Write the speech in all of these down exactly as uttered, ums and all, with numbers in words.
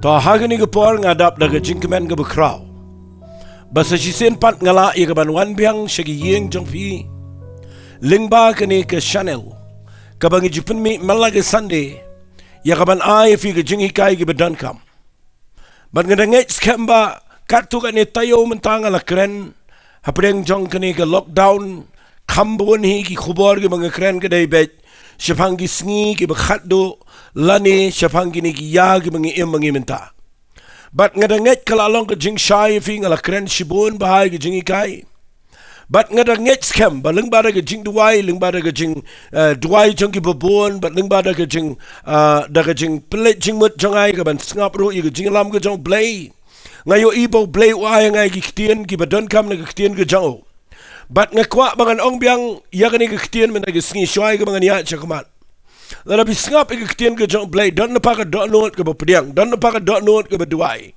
To ha kane ka por nga dap da ka jingkmen kaba khraw ba sa shisien pat nga lah ïa kaban wan biang sha ki ïing jong phi lyngba kane ka channel kaba ngi ju pynmih man la ka Sunday, ïa kaban ai ïa phi ka jinghikai kiba donkam. Bad nga da ngeit skhem ba katto katne taïew mynta nga la kren hapdeng jong kane ka lockdown, kham bun hi ki khubor kiba nga kren ka dei beit shaphang ki sngi kiba khatduh lane shaphang kine ki ïa kiba ngi im ma ngi mynta. Bad nga da ngeit ka la long ka jingshai ïa phi, nga la kren shibun bha ïa ka jinghikai. Bad nga da ngeit skhem ba lyngba da ka jingduwai, lyngba da ka jing, eh, duwai jong kiba bun, bad lyngba da ka jing, eh, da ka jingpynleit jingmut jong nga ïa kaban sngap ruh ïa ka jinglam ka jong U Blei, nga ïohi ba U Blei u ai ïa nga ïa ki ktien kiba donkam na ka ktien ka jong u. Bad nga kwah ba ngan ong biang ïa kane ka ktien mynta ka sngi shuwa ïa kaba ngan ïaid shakhmat. Lada phi sngap ïa ka ktien ka jong U Blei, don lypa ka dohnud kaba pdiang, don lypa ka dohnud kaba duwai.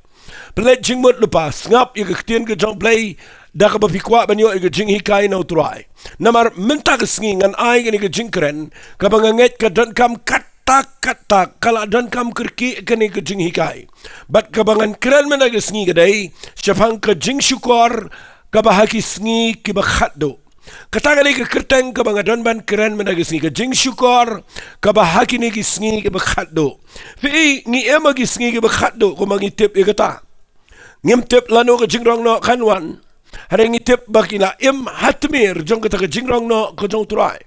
Pynleit jingmut lypa, sngap ïa ka ktien ka jong U Blei da kaba phi kwah ban ïoh ïa ka jinghikai na U Trai. Namar mynta ka sngi ngan ai kane ka jingkren kaba nga ngeit ka donkam katta katta, ka la donkam kyrkieh kane ka jinghikai. Bad kaba ngan kren mynta ka sngi ka dei shaphang ka jingshukor kaba ha ki sngi kiba khatduh. Kata ka dei ka kyrteng kaba nga don ban kren mynta ka sngi, ka jingshukor kaba ha kine ki sngi kiba khatduh. Phi, ngi im ha ki sngi kiba khatduh kumba ngi tip ïa kata. Ngim tip lano ka jingrong noh kan wan, hynrei ngi tip ba ki la im ha tmier jong kata ka jingrong noh ka jong U Trai.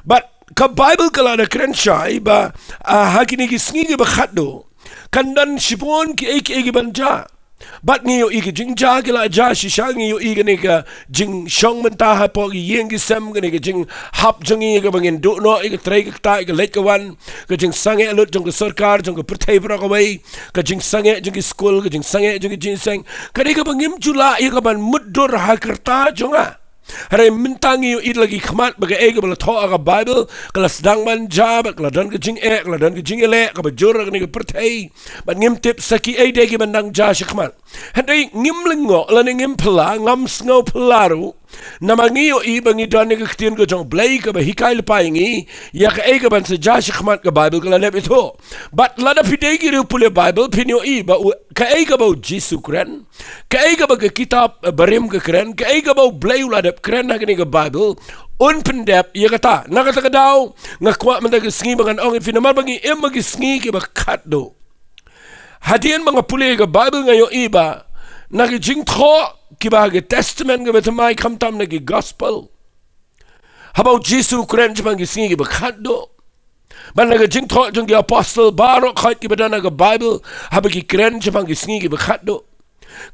Bad ka Baibl ka la da kren shai ba, ah, ha kine ki sngi kiba khatduh kan don shibun kiei kiei kiban jia. Bad ngi ïohi ka jingjia ki la jia shisha, ngi ïohi kane ka jingshong bynta hapoh ki ïing ki sem, kane ka jinghap jong ngi kaba ngin duh noh ïa ka trei ka ktah, ïa ka leit ka wan, ka jingsangeh lut jong ka sorkar, jong ka pyrthei baroh kawei, ka jingsangeh jong ki skul, ka jingsangeh jong ki jingïaseng. Ka dei kaba ngim ju lah ïa kaban mutdur ha ka rta jong nga. Hynrei mynta ngi ïohi la ki khmat ba kaei kaba la thoh ha ka Baibl ka la sdang ban jia, bad ka la don ka jingeh, ka la don ka jingïaleh kaba jur ha kane ka pyrthei. Bad ngim tip sa kiei de kiban dang jia shakhmat. Hynrei ngim lyngngoh lane ngim phylla, ngam sngew phylla ruh. Namar ngi ïohi ba ngi don ïa ka ktien ka jong U Blei kaba hikai lypa ïa ngi ïa kaei kaban sa jia shakhmat, ka Baibl ka la leh ïathuh. Bad lada phi dei ki riewpule Baibl phin ïohi ba u, kaei kaba U Jisu u kren, kaei kaba ka kitab, eh, barim ka kren, kaei kaba U Blei u la dep kren ha kane ka Baibl, un pyndep ïa kata. Na kata ka daw nga kwah mynta ka sngi ba ngan ong ïa phi namar ba ngi im ha ki sngi kiba khatduh. Hadien ba nga pule ïa ka Baibl nga ïohi ba na ki jingthoh kiba ha ka Testament kaba thymmai khamtam na ki Gospel, haba U Jisu u kren shaphang ki sngi kiba khatduh. Bad na ka jingthoh jong ki Apostol baroh khoit kiba don ha ka Baibl, haba ki kren shaphang ki sngi kiba khatduh.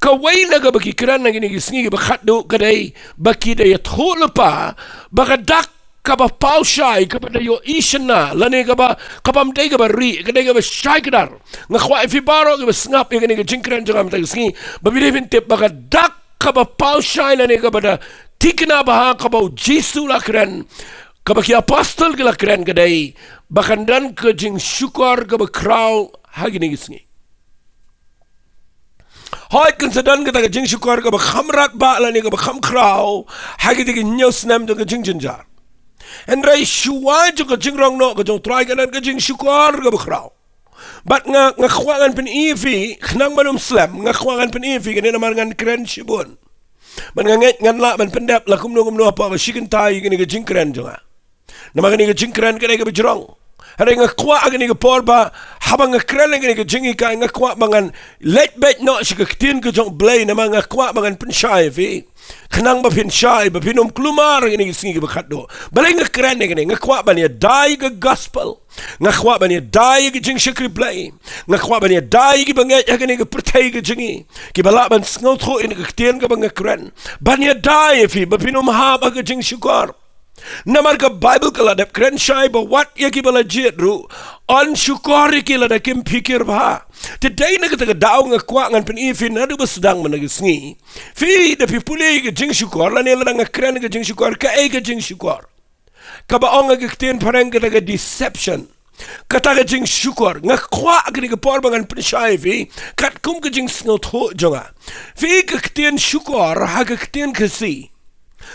Kawei na kaba ki kren ha kine ki sngi kiba khatduh ka dei ba ki da ïathuh lypa ba ka dak kaba paw shai kaba da ïohi shynna lane kaba, kabym dei kaba rieh, ka dei kaba shai kdar. Nga kwah ïa phi baroh kiba sngap ïa kane ka jingkren jong nga mynta ka sngi ba phi dei phin tip ba ka dak kaba paw shai lane kaba da thikna bha kaba U Jisu u la kren, kaba ki Apostol ki la kren ka dei ba kan don ka jingshukor kaba khraw ha kine ki sngi. Hooid, kan sa don kata ka jingshukor kaba kham radbah lane kaba kham khraw ha kita ki hynñiew snem jong ka jingjynjar. Hynrei shuwa jong ka jingrong noh ka jong U Trai kan don ka jingshukor kaba khraw. Bad nga, nga kwah ngan pyni ïa phi, khnang ban ym slem, nga kwah ngan pyni ïa phi kane namar ngan kren shibun. Bad nga ngeit ngan lah ban pyndep la kumno kumno hapoh ka shi kynta ïa kane ka jingkren jong nga. Namar kane ka jingkren ka dei kaba jrong. Hynrei nga kwah ha kane ka por ba haba nga kren ïa kane ka jinghikai nga kwah ba ngan leit beit noh sha ka ktien ka jong U Blei namar nga kwah ba ngan pynshai ïa phi. Khnang ba phin shai, ba phin ym kulmar ha kine ki sngi kiba khatduh. Balei nga kren ïa kane, nga kwah ban ïada ïa ka gospel. Nga kwah ban ïada ïa ka jingshakri Blei. Nga kwah ban ïada ïa kiba ngeit ha kane ka pyrthei ka jong ngi, kiba lah ban sngewthuh ïa ka ktien kaba nga kren. Ban ïada ïa phi ba phin ym hap ha ka jingshukor. Namar ka Baibl ka la dep kren shai ba wat ïa kiba la jied ruh yn shukor ïa ki lada kim phikir bha. Te dei na kata ka daw nga kwah ngan pyni ïa phi naduh ba sdang mynta ka sngi. Phi, da phi pule ïa ka jingshukor lane lada nga kren ïa ka jingshukor, kaei ka jingshukor? Kaba ong ha ka ktien phareng kata ka deception. Kata ka jingshukor, nga kwah ha kane ka por ba ngan pynshai ïa phi katkum ka jingsngewthuh jong nga. Phi, ka ktien shukor ha ka ktien Khasi,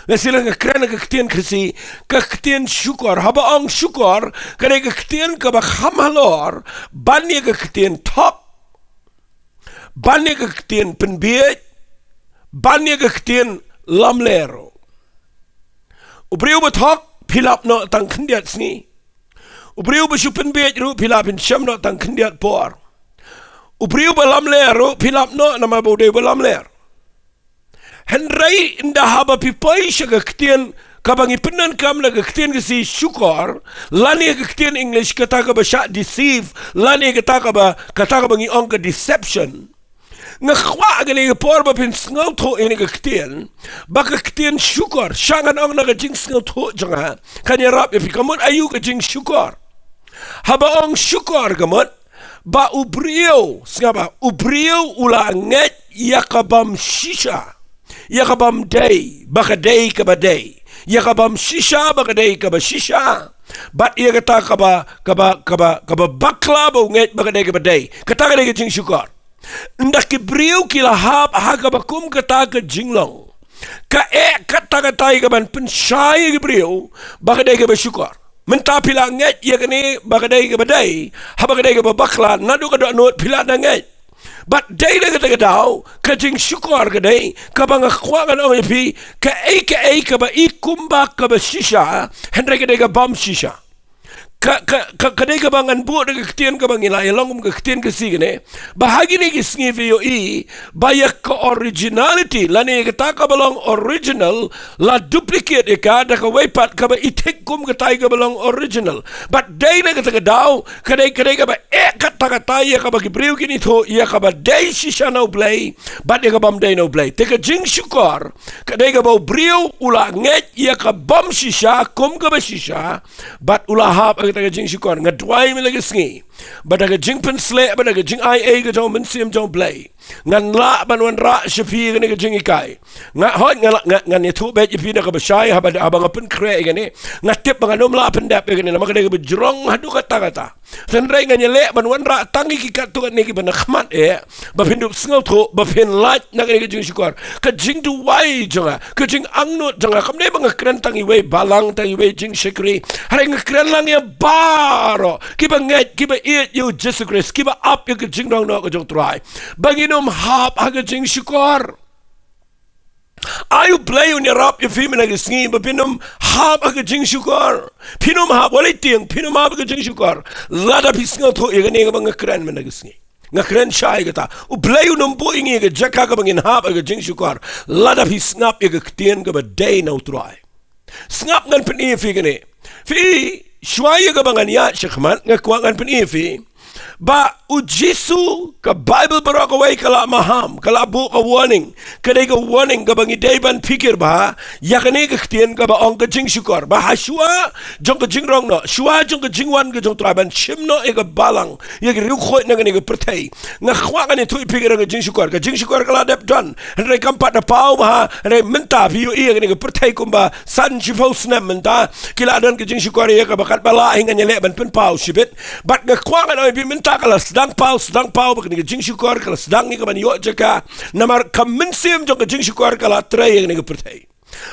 lehse lada nga kren ha ka ktien Khasi, ka ktien shukor, haba ong shukor ka dei ka ktien kaba kham halor ban ïa ka ktien thok. Ban ïa ka ktien pynbiej, ban ïa ka ktien lamler. U briew ba thok, phi lap noh tang khyndiat sngi. U briew ba shu pynbiej ruh, phi lap phin shem noh tang khyndiat por. U briew ba lamler ruh, phi lap noh namar ba u dei ba lamler. Hynrei ynda haba phi poi sha ka ktien kaba ngi pyndonkam na ka ktien Khasi shukor, lane ka ktien English kata kaba shah deceive, lane kata kaba, kata kaba ngi ong ka deception. Nga kwah kane ka por ba phin sngewthuh ïa kane ka ktien, ba ka ktien shukor, sha ngan ong na ka jingsngewthuh jong nga, kan ïarap ïa phi ka mut aïu ka jingshukor. Haba ong shukor ka mut, ba u briew, sngap ba, u briew u la ngeit ïa ka bym shisha, ïa ka bym dei, ba ka dei kaba dei, ïa ka bym shisha, ba ka dei kaba shisha, bad ïa kata kaba, kaba, kaba, kaba bakla ba u ngeit ba ka dei kaba dei. Kata ka dei ka jingshukor. Ynda ki briew ki la hap ha kaba kum kata ka jinglong, ka eh katta katta ïa kaban pynshai ïa ki briew ba ka dei kaba shukor. Mynta phi la ngeit ïa kane ba ka dei kaba dei, haba ka dei kaba bakla, naduh ka dohnud phi la dang ngeit. Bad dei na kata ka daw, ka jingshukor ka dei kaba nga kwah ngan ong ïa phi, kaei kaei kaba i kumba kaba shisha, hynrei ka dei ka bym shisha. Ka, ka, ka, ka dei kaba ngan buh da ka ktien kaba ngi la ïalong kum ka ktien Khasi kane, ba ha kine ki sngi phi ïohi ba ïa ka originality, lane ïa kata kaba long original, la duplicate ïa ka da kawei pat kaba i thik kum kata kaba long original. Bad dei na kata ka daw, ka dei, ka dei kaba eh katta katta ïa kaba ki briew kin ithuh ïa kaba dei shisha na U Blei bad ïa ka bym dei na U Blei. Te ka jingshukor ka dei kaba u briew u la ngeit ïa ka bym shisha kum kaba shisha, bad u la hap ha kata ka jingshukor. Nga duwai mynta ka sngi ba da ka jingpynsleh, ba da ka jingai ei ka jong U Mynsiem jong U Blei, ngan lah ban wanrah sha phi ïa kane ka jinghikai. Nga, hooid, nga lah, nga, ngan ïathuh beit ïa phi na kaba shai, haba, haba nga pynkhreh ïa kane, nga tip ba ngan ym lah pyndep ïa kane namar ka dei kaba jrong haduh katta katta. Hynrei ngan ïaleh ban wanrah tang ïa ki katto katne kiba na khmat eh, ba phin dup sngewthuh, ba phin lait na kane ka jingshukor. Ka jingduwai jong nga, ka jingangnud jong nga kam dei ba nga kren tang iwei balang, tang iwei jingshakri, hynrei nga kren lang ïa baroh kiba ngeit, kiba ïeit ïa U Jisu Khrist, kiba ap ïa ka jingrong noh ka jong U Trai, ba ngin ym hap ha ka jingshukor. Ai U Blei un ïarap ïa phi mynta ka sngi ba phin ym hap ha ka jingshukor. Phin ym hap, wat lei tieng, phin ym hap ha ka jingshukor lada phi sngewthuh ïa kane kaba nga kren mynta ka sngi. Nga kren shai kata, U Blei un ym buh ïa ngi ïa ka jaka kaba ngin hap ha ka jingshukor lada phi sngap ïa ka ktien kaba dei na U Trai. Sngap, ngan pyni ïa phi kane. Phi, shuwa ïa kaba ngan ïaid shakhmat, nga kwah ngan pyni ïa phi ba U Jisu, ka Baibl baroh kawei ka la maham, ka la buh ka warning. Ka dei ka warning kaba ngi dei ban phikir bha ïa kane ka ktien kaba ong ka jingshukor, ba ha shuwa jong ka jingrong noh, shuwa jong ka jingwan ka jong U Trai ban shim noh ïa ka balang, ïa ka riewkhuid na kane ka pyrthei, nga kwah ngan ïathuh ïa phi ka dei ka jingshukor. Ka jingshukor ka la dep don, hynrei kam pat da paw bha. Hynrei mynta phi ïohi ïa kane ka pyrthei kumba san shiphew snem mynta, ki la don ka jingshukor ïa kaba katba lah hi ngan ïaleh ban pynpaw shibit. Bad nga kwah ngan ong ïa phi mynta ka la sdang paw, sdang paw ba kane ka jingshukor ka la sdang ïa kaban ïoh jaka, namar ka mynsiem jong ka jingshukor ka la trei ïa kane ka pyrthei.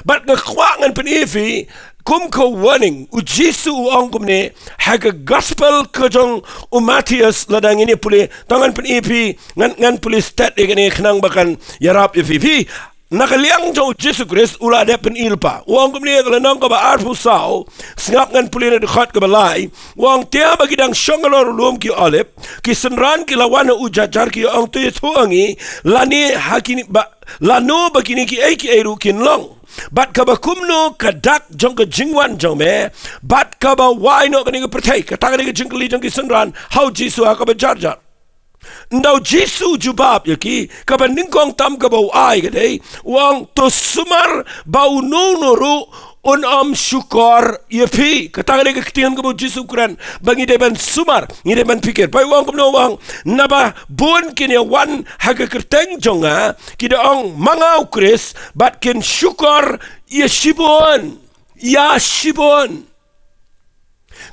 Bad nga kwah ngan pyni ïa phi kum ka warning, U Jisu u ong kumne ha ka gospel ka jong u Mathaios, lada ngin ïa pule, tang ngan pyni ïa phi, ngan, ngan pule stet ïa kane khnang ba kan ïarap ïa phi. Phi, na ka liang jong U Jisu Khrist u la dep pyni lypa. U ong kumne ha ka lynnong kaba arphew saw, sngap, ngan pule na dkhot kaba lai. U ong, te haba ki dang shong halor u lum ki Olib, ki synran ki la wan ha u jar jar, ki ong, to ïathuh ha ngi lane ha kine ba, lano ba kine kiei kiei ruh kin long, bad kaba kumno ka dak jong ka jingwan jong me, bad kaba wai noh kane ka pyrthei. Kata ka dei ka jingkylli jong ki synran ha U Jisu ha kaba jar jar. Ynda U Jisu u jubab ïa ki, kaba nyngkong tam kaba u ai ka dei, u ong, to sumar ba uno uno ruh un ym shukor ïa phi. Kata ka dei ka ktien kaba U Jisu u kren ba ngi dei ban sumar, ngi dei ban phikir. Ba u ong kumno, u ong, naba bun kin ïa wan ha ka kyrteng jong nga, ki da ong, ma nga U Khrist, bad kin shukor ïa shibun, ïa shibun.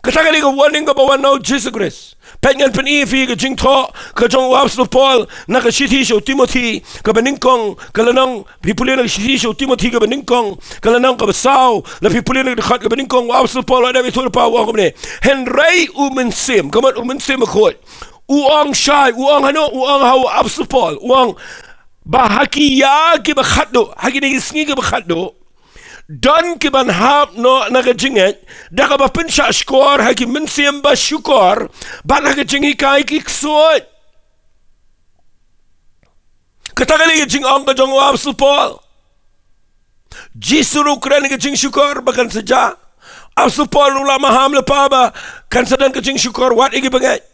Kata ka dei ka warning kaba wan na U Jisu Khrist. Peit, ngan pyni ïa phi ka jingthoh ka jong u Apostol Paul na ka shithi sha u Timothi kaba nyngkong, ka lynnong, phi pule na ka shithi sha u Timothi kaba nyngkong, ka lynnong kaba saw, la phi pule na ka dkhot kaba nyngkong, u Apostol Paul u la dep ïathuh lypa, u ong kumne, hynrei U Mynsiem, ka mut U Mynsiem Bakhuid, U ong shai, u ong hano, u ong ha u Apostol Paul, u ong ba ha ki ïa kiba khatduh, ha kine ki sngi kiba khatduh, don ki ban hap noh na ka jingngeit da kaba pynshah shkor ha ki mynsiem ba shukor, bad ha ka jinghikai ki ksuid. Kata ka dei ka jingong ka jong u Apostol Paul. Jisu ruh u kren ïa ka jingshukor ba kan sa jia. Apostol Paul ruh u la maham lypa ba kan sa don ka jingshukor wat ïa ki bangeit.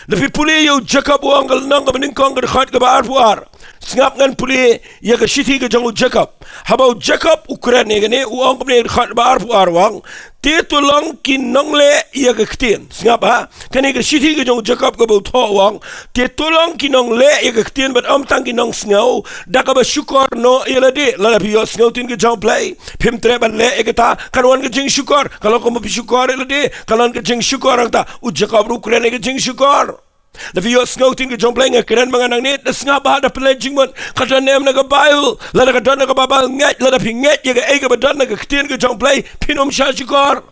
Lada phi pule ïa u Jakob, u ong ka lynnong kaba nyngkong ka dkhot kaba arphew ar. Sngap, ngan pule ïa ka shithi ka jong u Jakob. Haba u Jakob u kren ïa kane, u ong kumne, dkhot ba arphew ar, u ong: Te to long ki nongleh ïa ka ktien. Sngap ha, kane ka shithi ka jong u Jakob kaba u thoh, u ong: Te to long ki nongleh ïa ka ktien bad ym tang ki nongsngew, da kaba shukor noh ïa lade. Lada phi ïohsngew ktien ka jong U Blei, phim treh ban leh ïa kata, kan wan ka jingshukor. Ka long kumba phi shukor ïa lade, kan wan ka jingshukor. Hangta u Jakob ruh u kren ïa ka jingshukor. Lada phi ïohsngew ktien ka jong U Blei, nga kren ma nga nangne, da sngap ha, da pynleit jingmut. Ka don ne em na ka Baibl? Lada ka don na ka Baibl, ngeit. Lada phi ngeit ïa kaei kaba don na ka ktien ka jong U Blei, phin ym shah shukor.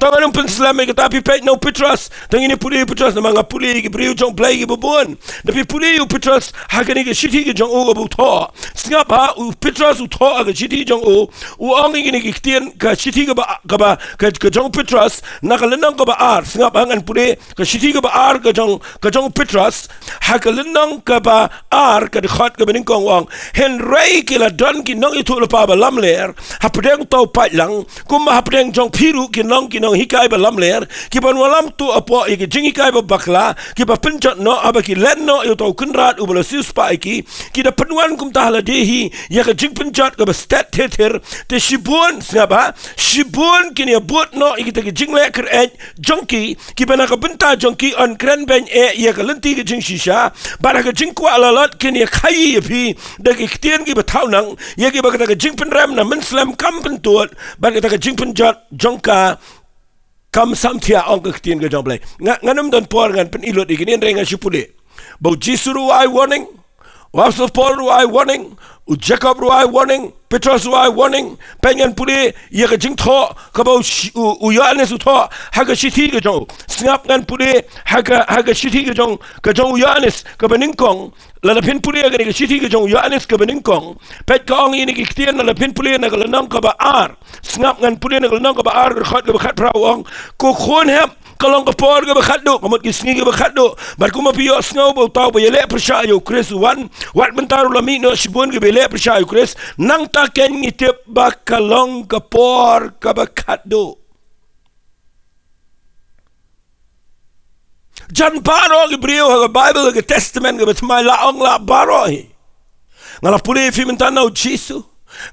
Tang ngan ym pynslem ïa kata, phi peit na u Petros. Tang ngin ïa pule ïa u Petros, namar nga pule ïa ki briew jong U Blei kiba bun. Lada phi pule ïa u Petros ha kane ka shithi ka jong u kaba u thoh. Sngap ha, u Petros u thoh ha ka shithi jong u, u ong ïa kine ki ktien, ka shithi kaba, kaba, ka, ka jong u Petros, na ka lynnong kaba ar. Sngap ha, ngan pule ka shithi kaba ar ka jong, ka jong u Petros, ha ka lynnong kaba ar ka dkhot kaba nyngkong, u ong: Hynrei ki la don ki nongïathuhlypa ba lamler hapdeng uta u paidlang, kumba hapdeng jong phi ruh kin long ki nonghikai ba lamler, ki ban wallam tuh hapoh ïa ki jinghikai ba bakla, ki ba pynjot noh, haba ki len noh ïa uta u Kynrad uba la siewspah ïa ki. Ki da pynwan kumta ha lade hi ïa ka jingpynjot kaba stet thir thir. Te shibun, sngap ha, shibun kin ïa bud noh ïa kita ki jingleh kyr-eit jong ki, kiba na ka bynta jong ki yn kren beiñ eh ïa ka lynti ka jingshisha, bad ha ka jingkwah lalot kin ïa khaïi ïa phi da ki ktien kiba thaw nang, ïa kiba kata ka jingpynrem na mynslem kam pyntud, bad kata ka jingpynjot jong ka kam samthiah, ong ka ktien ka jong U Blei. Nga, ngan ym don por ngan pyni lut ïa kine, hynrei nga shu pule ba u Jisu ruh u ai warning, u Apostol Paul ruh u ai warning, u Jakob ruh u ai warning, Petros ruh u ai warning. Peit, ngan pule ïa ka jingthoh kaba u, u, u Ïoannis u thoh ha ka shithi ka jong u. Sngap, ngan pule ha ka, ha ka shithi ka jong, ka jong u Ïoannis kaba nyngkong. Lada phin pule ïa kane ka shithi ka jong u Ïoannis kaba nyngkong, peit, ka ong ïa kine ki ktien, lada phin pule na ka lynnong kaba ar. Sngap, ngan pule na ka lynnong kaba ar, dkhot kaba khatphra, u ong: Ko khun hep, ka long ka por kaba khatduh, ka mut ki sngi kiba khatduh. Bad kumba phi ïohsngew ba uta uba ïaleh pyrshah ïa u Khrist u wan, wat mynta ruh la mih noh shibun kiba ïaleh pyrshah ïa u Khrist, nangta keiñ ngi tip ba ka long ka por kaba khatduh. Jan baroh ki briew ha ka Baibl, ha ka Testament kaba thymmai, la ong la baroh hi. Nga la pule ïa phi mynta na u Jisu.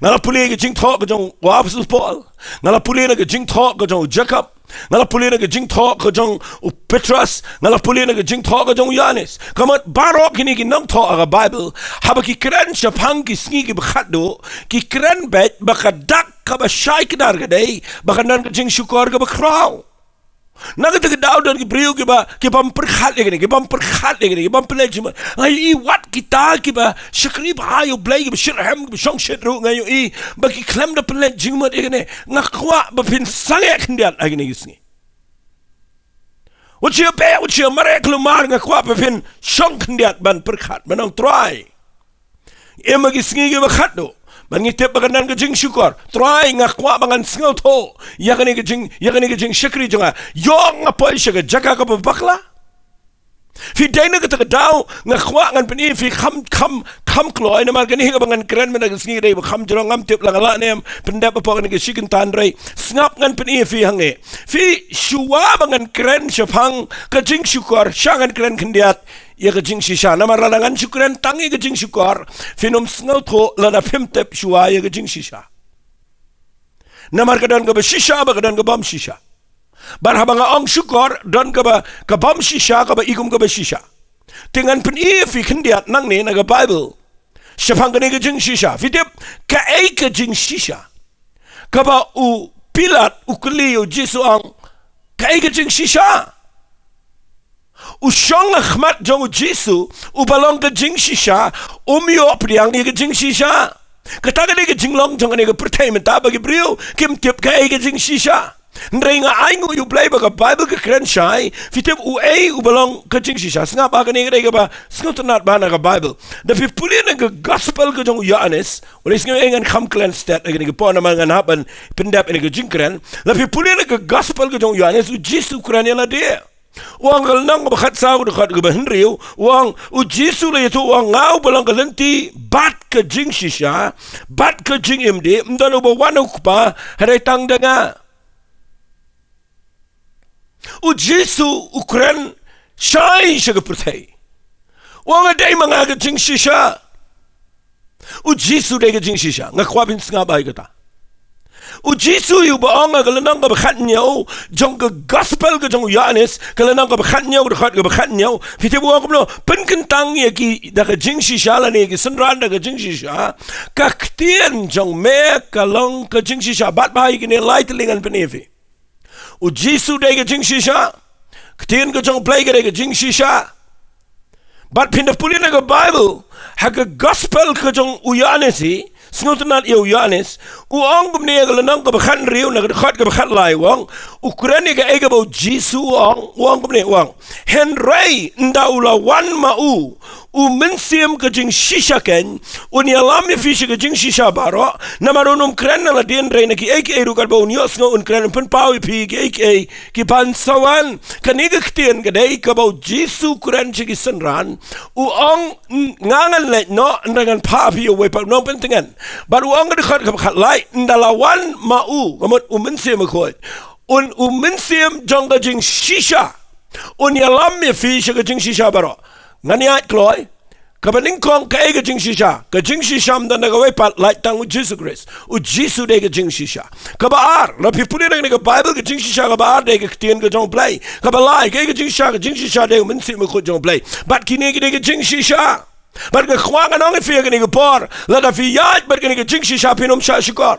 Nga la pule ïa ka jingthoh ka jong u Apostol Paul. Nga la pule na ka jingthoh ka jong u Jakob. Nga la pule na ka jingthoh ka jong u Petros. Nga la pule na ka jingthoh ka jong u Ïoannis. Ka mut baroh kine ki nongthoh ha ka Baibl, haba ki kren shaphang ki sngi kiba khatduh, ki kren beit ba ka dak kaba shai kdar ka dei ba kan don ka jingshukor kaba khraw. Na kata ka daw don ki briew kiba, ki bym pyrkhat ïa kane, ki bym pyrkhat ïa kane, ki bym pynleit jingmut. Nga ïohi wat kita kiba shakri bha ïa u Blei, kiba shitrhem, kiba shongshit ruh, nga ïohi ba ki khlem da pynleit jingmut ïa kane. Nga kwah ba phin sangeh khyndiat ha kine ki sngi. Wat shu beh, wat shu mareh kulmar, nga kwah ba phin shong khyndiat ban pyrkhat, ban ong, Trai, em ha ki sngi kiba khatduh, ba ngi tip ba kan don ka jingshukor. Trai, nga kwah ba ngan sngewthuh ïa kane ka jing, ïa kane ka jingshakri jong nga. Ïoh nga poi sha ka jaka kaba bakla. Phi dei na kata ka daw, nga kwah ngan pyni ïa phi kham, kham, kham kloi, namar kane kaba ngan kren mynta ka sngi ka dei ba kham jrong, ngam tip la nga lah ne em pyndep hapoh kane ka shi kynta, hynrei sngap, ngan pyni ïa phi hangne. Phi, shuwa ba ngan kren shaphang ka jingshukor, shah ngan kren khyndiat ïa ka jingshisha. Namar lada ngan shu kren tang ïa ka jingshukor, phin ym sngewthuh lada phim tip shuwa ïa ka jingshisha. Namar ka don kaba shisha bad ka don ka bym shisha. Bad haba nga ong shukor, don kaba, ka bym shisha kaba i kum kaba shisha. Te ngan pyni ïa phi khyndiat nangne na ka Baibl shaphang kane ka jingshisha. Phi tip kaei ka jingshisha kaba u Pilat u kylli ïa u Jisu, ong, kaei ka jingshisha? U shong ha khmat jong u Jisu, uba long ka jingshisha, um ïoh pdiang ïa ka jingshisha. Kata ka dei ka jinglong jong kane ka pyrthei mynta, ba ki briew kim tip kaei ka jingshisha. Hynrei nga ai nguh ïa u Blei ba ka Baibl ka kren shai, phi tip uei uba long ka jingshisha. Sngap ba kane ka dei kaba sngewtynnat ba na ka Baibl. Da phi pule na ka gospel ka jong u Ïoannis, u dei sngew ïa ngan kham kren stet ha kane ka por namar ngan hap ban pyndep ïa ka jingkren. La phi pule na ka gospel ka jong u Ïoannis, u Jisu u kren ïa lade. U ong ka lynnong kaba khatsaw dkhot kaba hynriew, u ong, u Jisu u la ïathuh u ong, nga uba long ka lynti bad ka jingshisha bad ka jingim, ym don uba wan ha u Kpa hynrei tang da nga. U Jisu u kren shai sha ka pyrthei. U ong, nga dei ma nga ka jingshisha. U Jisu u dei ka jingshisha. Nga kwah phin sngap bha ïa kata. U Jisu u ba ong ha ka lynnong kaba khathynñiew jong ka gospel ka jong u Ïoannis, ka lynnong kaba khathynñiew, dkhot kaba khathynñiew. Phi tip u ong kumno? Pynkyntang ïa ki da ka jingshisha lane ïa ki synran da ka jingshisha. Ka ktien jong me ka long ka jingshisha. Bat bha ïa kine lai tylli ngan pyni ïa phi. U Jisu u dei ka jingshisha. Ktien ka jong u Blei ka dei ka jingshisha. Bad phin da pule na ka Baibl, ha ka gospel ka jong u Ïoannis hi, sngewtynnat ïa u Ïoannis, u ong kumne ha ka lynnong kaba khathynriew na ka dkhot kaba khatlai u ong, u kren ïa kaei kaba u Jisu u ong, u ong kumne u ong. Hynrei ynda u la wan ma u, u Mynsiem ka jingshisha keiñ, un ïalam ïa phi sha ka jingshisha baroh, namar un ym kren na lade hynrei na kiei kiei ruh katba un ïohsngew un kren un pynpaw ïa phi kiei kiei kiban sa wan. Kane ka ktien ka dei kaba u Jisu u kren sha ki synran, u ong, nga ngan leit noh, hynrei ngan phah ïa phi ïa uwei pat u nongpyntngen. Bad u ong ka dkhot kaba khatlai, ynda la wan ma u, ka mut u Mynsiem Bakhuid. Un u Mynsiem jong ka jingshisha. Un ïalam ïa phi sha ka jingshisha baroh. Ngan ïaid kloi. Kaba nyngkong kaei ka jingshisha? Ka jingshisha ym don na kawei pat lait tang u Jisu Khrist. U Jisu u dei ka jingshisha. Kaba ar, la phi pule na kane ka Baibl, ka jingshisha kaba ar dei ka ktien ka jong u Blei. Kaba lai, kaei ka jingshisha? Ka jingshisha dei u Mynsiem Bakhuid jong u Blei. Bad kine ki dei ka jingshisha. Bad nga kwah ngan ong ïa phi ha kane ka por, lada phi ïaid bad kane ka jingshisha phin ym shah shukor.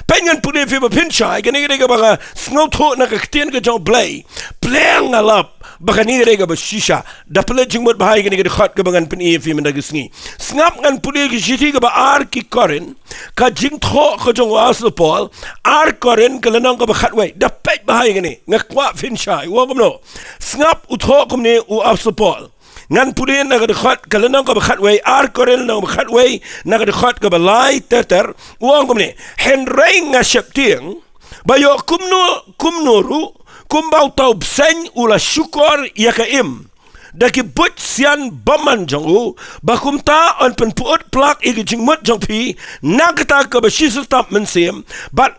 Peit ngan pule ïa phi ba phin shai, kane ka dei kaba nga sngewthuh na ka ktien ka jong u Blei. Pleng nga lap ba kane ka dei kaba shisha. Da pynleit jingmut bha ïa kane ka dkhot kaba ngan pyni ïa phi mynta ka sngi. Sngap ngan pule ka shithi kaba ar ki Korinth, ka jingthoh ka jong u Apostol Paul, ar Korinth ka lynnong kaba khatwei. Da peit bha ïa kane, nga kwah phin shai, u ong kumno? Sngap u thoh kumne u Apostol Paul. Ngan pule na ka dkhot, ka lynnong kaba khatwei, ar Korinth lynnong kaba khatwei, na ka dkhot kaba lai ter ter, u ong kumne, hynrei nga sheptieng, ba ïoh kumno, kumno ruh, kumba uta u bseiñ u la shukor ïa ka im da ki buit sian bymman jong u, ba kumta yn pynpyut plak ïa ka jingmut jong phi na kata kaba shisyntap mynsiem, bad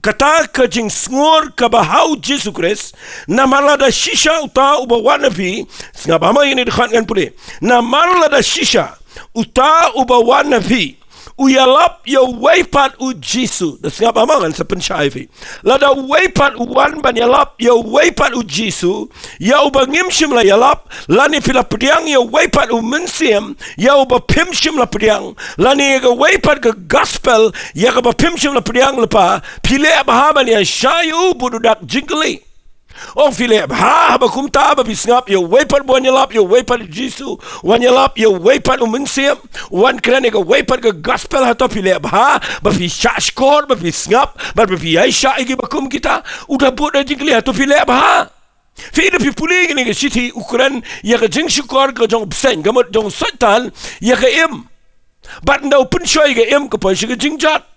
kata ka jingsngur kaba ha u Jisu Khrist, namar lada shisha uta uba wan ha phi, sngap bha ma ïa kane ka dkhot ngan pule. Namar lada shisha uta uba wan ha phi u ïalap ïa uwei pat u Jisu. Da sngap bha ma ngan sa pynshai ïa phi. Lada uwei pat u wan ban ïalap ïa uwei pat u Jisu, ïa uba ngim shym la ïalap, lane phi la pdiang ïa uwei pat u Mynsiem ïa uba phim shym la pdiang, lane ïa kawei pat ka gospel ïa kaba phim shym la pdiang lypa, phi leh bha ban ïa shah ïa u bad u dak jingkylli. Ong phi leh bha, haba kumta ba phi sngap ïa uwei pat u wan ïalap ïa uwei pat u Jisu, wan ïalap ïa uwei pat u Mynsiem, wan kren ïa kawei pat ka gospel, hato phi leh bha ba phi shah shkor, ba phi sngap, bad ba phi ïaishah ïa kiba kum kita? U da bud da jingkylli, hato phi leh bha? Phi da phi pule kane ka shithi, u kren ïa ka jingshukor ka jong u bseiñ, ka mut jong u Soitan ïa ka im. Bad ynda u pynshoi ïa ka im ka poi sha ka jingjot.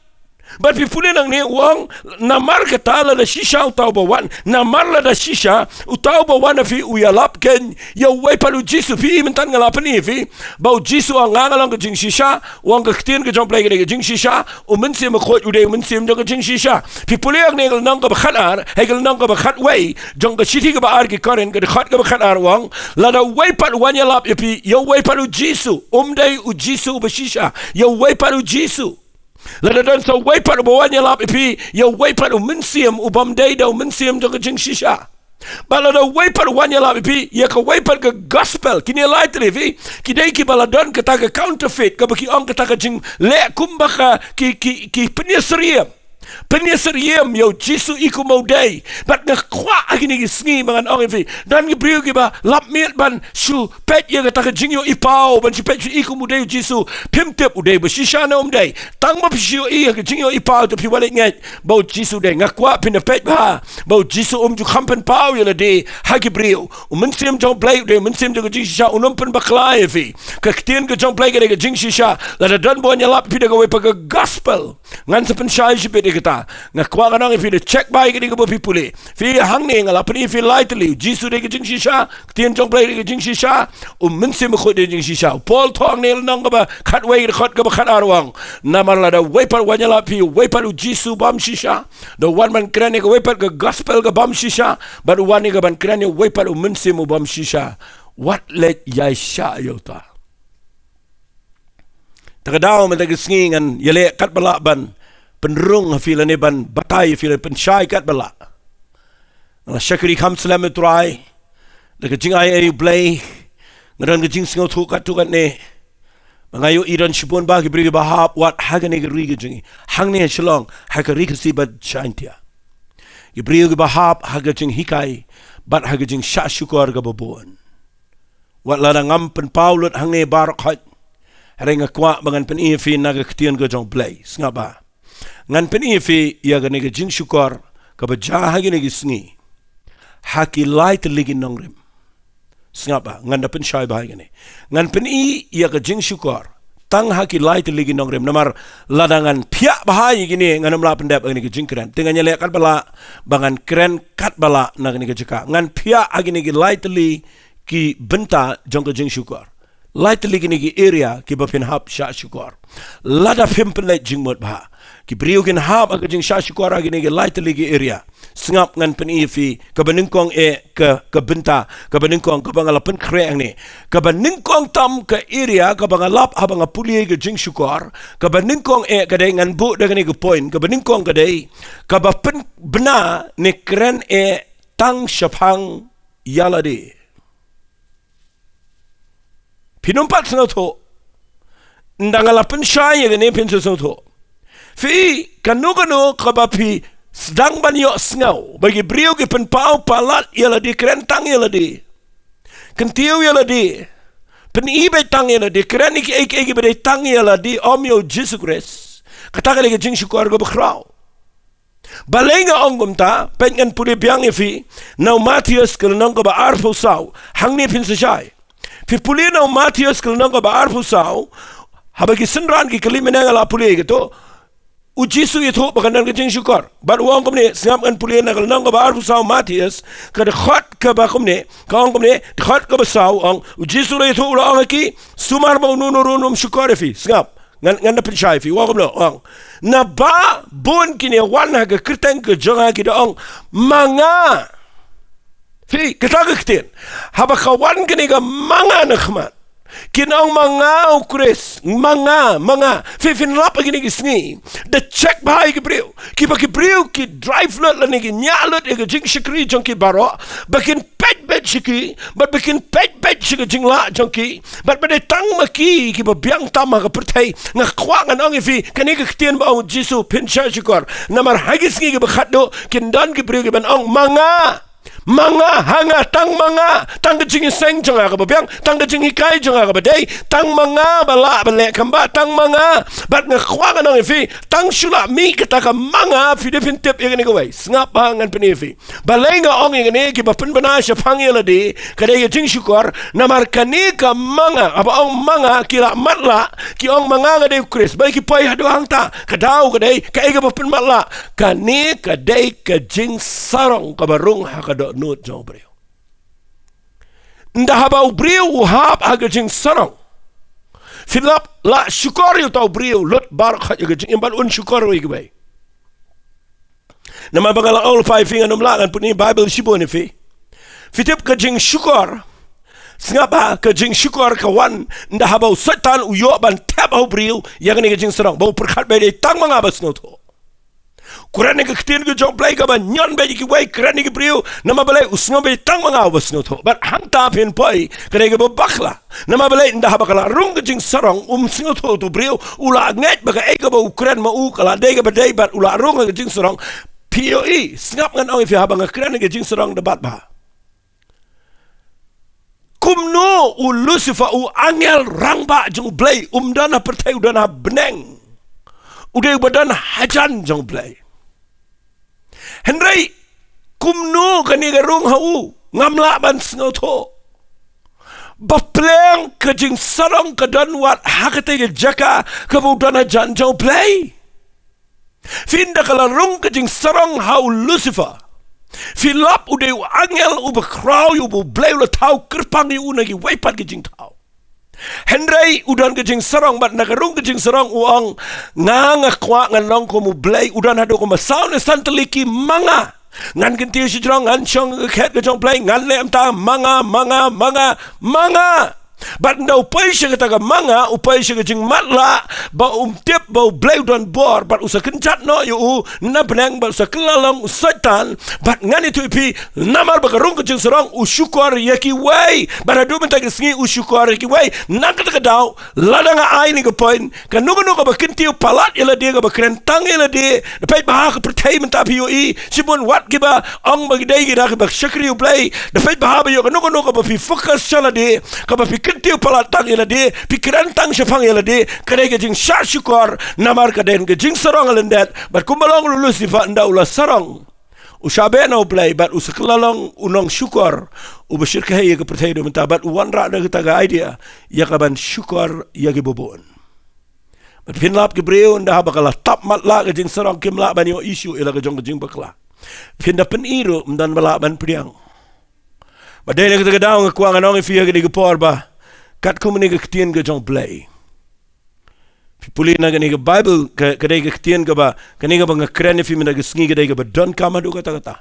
Bad phi pule nangne u ong, namar kata lada shisha uta uba wan, namar lada shisha uta uba wan ha phi u ïalap keiñ ïa uwei pat u Jisu. Phi i mynta nga la pyni ïa phi ba u Jisu u ong nga nga long ka jingshisha, u ong ka ktien ka jong u Blei ka dei ka jingshisha, u Mynsiem Bakhuid u dei u Mynsiem jong ka jingshisha. Phi pule ha kane ka lynnong kaba khatar, ha ka lynnong kaba khatwei jong ka shithi kaba ar ki Korinth, ka dkhot kaba khatar u ong, lada uwei pat u wan ïalap ïa phi ïa uwei pat u Jisu, um dei u Jisu uba shisha, ïa uwei pat u Jisu. Lada don sa uwei pat uba wan ïalap ïa phi ïa uwei pat u Mynsiem, u bym dei da u Mynsiem jong ka jingshisha. Bad lada uwei pat u wan ïalap ïa phi ïa kawei pat ka gospel, kine lai tylli phi, ki dei kiba la don kata ka counterfeit, kaba ki ong kata ka jingleh kumba ka ki, ki, ki pynïasyriem. Pynïasyriem ïa u Jisu i kum u dei. Bad nga kwah ha kine ki sngi ba ngan ong ïa phi, don ki briew kiba lap miet ban shu peit ïa kata ka jingïohi paw, ban shu peit shu i kum u dei u Jisu. Phim tip u dei ba shisha ne um dei. Tang ba phi shu ïohi ha ka jingïohi paw te phi wan leit ngeit ba u Jisu u dei. Nga kwah phin da peit bha ba u Jisu um ju kham pynpaw ïa lade ha ki briew. U Mynsiem jong u Blei u dei u Mynsiem jong ka jingshisha, un ym pynbakla ïa phi. Ka ktien ka jong u Blei ka dei ka jingshisha. Lada don ba wan ïalap ïa phi da kawei pat ka gospel, ngan sa pynshai shibit ïa kata. Nga kwah ngan ong ïa phi, da check bha ïa kane kaba phi pule. Phi hangne nga la pyni ïa phi lai tylli, u Jisu u dei ka jingshisha, ka ktien jong u Blei ka dei ka jingshisha, u Mynsiem Bakhuid u dei ka jingshisha. U Paul u ong hangne lynnong kaba khatwei, dkhot kaba khatar u ong, namar lada uwei pat u wan ïalap ïa phi, uwei pat u Jisu bym shisha, da u wan ban kren ïa kawei pat ka gospel ka bym shisha, bad u wan ïa ka ban kren ïa uwei pat u Mynsiem u bym shisha. Wat leit ïaishah ïa uta. Te ka daw mynta ka sngi ngan ïaleh katba lah ban pynrung ha phi lane ban batai ïa phi lane pynshai katba lah. Nga la shakri kham slem ïa u Trai da ka jingai ei u Blei. Nga don ka jingsngewthuh katto katne. Ba nga ïohi don shibun bha ki briew kiba hap wat ha kane ka ri ka jong ngi, hangne ha Shillong, ha ka Ri Khasi bad Jaintia. Ki briew kiba hap ha ka jinghikai bad ha ka jingshah shukor kaba bun. Wat lada ngam pynpaw lut hangne baroh khoit, hynrei nga kwah ba ngan pyni ïa phi na ka ktien ka jong u Blei. Sngap bha. Ngan pyni ïa phi ïa kane ka jingshukor kaba jia ha kine ki sngi ha ki lai tylli ki nongrim. Sngap bha, ngan da pynshai bha ïa kane. Ngan pyni ïa ka jingshukor tang ha ki lai tylli ki nongrim, namar lada ngan phiah bha ïa kine, ngan ym lah pyndep ïa kane ka jingkren. Te ngan ïaleh katba lah ba ngan kren katba lah na kane ka jaka. Ngan phiah ha kine ki lai tylli ki bynta jong ka jingshukor. Lai tylli kine ki area kiba phin hap shah shukor. Lada phim pynleit jingmut bha, ki briew kin hap ha ka jingshah shukor ha kine ki lai tylli ki area. Sngap, ngan pyni ïa phi kaba nyngkong eh ka, ka bynta, kaba nyngkong kaba nga la pynkhreh hangne. Kaba nyngkong tam ka area kaba nga lap haba nga pule ka jingshukor, kaba nyngkong eh ka dei, ngan buh da kane ka point, kaba nyngkong ka dei kaba pynbna ne kren eh tang shaphang ïa lade. Phin ym pat sngewthuh. Ynda nga la pynshai ïa kane phin sa sngewthuh. Phi, kano kano kaba phi sdang ban ïohsngew ba ki briew ki pynpaw palat ïa lade, kren tang ïa lade, kyntiew ïa lade, pyni beit tang ïa lade, kren ïa kiei kiei kiba dei tang ïa lade, ym ïa u Jisu Khrist, kata ka dei ka jingshukor kaba khraw. Balei nga ong kumta? Peit, ngan pule biang ïa phi na u Mathaios ka lynnong kaba arphew saw. Hangne phin sa shai. Phi pule na u Mathaios ka lynnong kaba arphew saw, haba ki synran ki kylli mynne nga la pule ïa kato, u Jisu u ïathuh ba kan don ka jingshukor. Bad u ong kumne, sngap, ngan pule na ka lynnong kaba arphew saw Mathaios, ka dkhot kaba kumne, ka ong kumne, dkhot kaba saw u ong, u Jisu u la ïathuh, u la ong ha ki, sumar ba uno uno ruh un ym shukor ïa phi. Sngap. Ngan, ngan da pynshai ïa phi, u ong kumno, u ong, naba bun kin ïa wan ha ka kyrteng ka jong nga, ki da ong, ma nga. Phi, kata ka ktien, haba ka wan kane ka ma nga na khmat, kin ong, ma nga u Khrist, ma nga, ma nga. Phi, phin lap ha kine ki sngi, da check bha ïa ki briew, kiba ki briew ki drive lut lane ki ñiah lut ïa ka jingshakri jong ki baroh, ba kin peit beit sha ki, bad ba kin peit beit sha ka jinglah jong ki, bad ba dei tang ma ki kiba biang tam ha ka pyrthei. Nga kwah ngan ong ïa phi, kane ka ktien ba ong u Jisu phin shah shukor, namar ha ki sngi kiba khatduh kin don ki briew kiban ong, ma nga, ma nga, ha nga, tang ma nga, tang ka jingïaseng jong nga kaba biang, tang ka jinghikai jong nga kaba dei, tang ma nga ba lah ban leh kam ba, tang ma nga. Bad nga kwah ngan ong ïa phi, tang shu lah mih kata ka ma nga, phi dei phin tip ïa kane kawei. Sngap bha, ngan pyni ïa phi. Balei nga ong ïa kane, kiba pynbna shaphang ïa lade ka dei ka jingshukor, namar kane ka ma nga, haba ong ma nga, ki la matlah, ki ong, ma nga, nga dei u Khrist. Balei ki poi haduh hangta? Ka daw ka dei, kaei kaba pynmatlah? Kane ka dei ka jingsarong kaba rung ha ka dohnud jong u briew. Ynda haba u briew u hap ha ka jingsarong, phin lap lah shukor ïa uta u briew, lut baroh khoit ïa ka jingim, bad un shukor ïa kiwei. Namar ba nga la ong lypa ïa phi, ngan ym lah, ngan pyni Baibl shibun ïa phi. Phi tip, ka jingshukor, sngap bha, ka jingshukor ka wan ynda haba u Soitan u ïoh ban thep ha u briew ïa kane ka jingsarong, ba u pyrkhat ba dei tang ma nga ba sngewthuh. Kren ïa ka ktien ka jong U Blei kaba ñion beit ïa kiwei, kren ïa ki briew, namar balei? U sngew beit tang ma nga uba sngewthuh. Bad hangta phin poi, ka dei kaba bakla. Namar balei? Ynda haba ka la rung ka jingsarong, um sngewthuh utu u briew, u la ngeit ba kaei kaba u kren ma u ka la dei kaba dei, bad u la rung ka jingsarong. Phi ïohi, sngap ngan ong ïa phi, haba nga kren ïa ka jingsarong da bat bha. Kumno u Lucifer, u angel rangbah jong U Blei, um don ha pyrthei, u don ha bneng. U dei uba don hajan jong U Blei. Hynrei kumno kane ka rung ha u? Ngam lah ban sngewthuh. Ba pliang ka jingsarong ka don wat ha katei ka jaka kaba u don hajan jong U Blei. Phi, ynda ka la rung ka jingsarong ha u Lucifer, phi lap u dei u angel uba khraw ïa U Blei, u la thaw kyrpang ïa u na kiwei pat ki jingthaw. Hynrei u don ka jingsarong, bad ynda ka rung ka jingsarong u ong, nga, nga kwah ngan long kum U Blei. U don haduh kumba saw ne san tylli ki ma nga. Ngan kyntiew shajrong, ngan shong ha ka khet ka jong U Blei, ngan leh kumta, ma nga, ma nga, ma nga, ma nga. Bad ynda u poi sha kata ka ma nga, u poi sha ka jingmatlah, ba um tip ba U Blei u don bor, bad u sa kynjat noh ïa u na bneng, bad u sa kylla long u Soitan. Bad ngan ïathuh ïa phi, namar ba ka rung ka jingsarong, u shukor ïa kiwei. Bad haduh mynta ka sngi u shukor ïa kiwei. Na kata ka daw, lada nga ai kane ka point, kano kano kaba kyntiew palat ïa lade, kaba kren tang ïa lade, da peit bha ha ka pyrthei mynta phi ïohi, shibun wat kiba ong ba ki dei ki da kiba shakri U Blei, da peit bha ba ïoh kano kano kaba phi focus sha lade, kaba phi kyntiew palat tang ïa lade, phi kren tang shaphang ïa lade, ka dei ka jingshah shukor, namar ka don ka jingsarong ha lyndet. Bad kumba long u Lucifer, ynda u la sarong, u shah beh na U Blei, bad u sa kylla long u nongshukor uba shyrkhei ïa ka pyrthei haduh mynta, bad u wanrah da kata ka idea ïa kaban shukor ïa kiba bun. Bad phin lap ki briew, ynda haba ka la tap matlah ka jingsarong, kim lah ban ïohi shuh ïa la ka jong ka jingbakla. Phin da pyni ruh, ym don ba lah ban pdiang. Bad dei na kata ka daw nga kwah ngan ong ïa phi ha kane ka por ba katkum kane ka ktien ka jong U Blei, phi pule na kane ka Baibl, ka, ka dei ka ktien kaba, kane kaba nga kren ïa phi mynta ka sngi, ka dei kaba donkam haduh katta katta.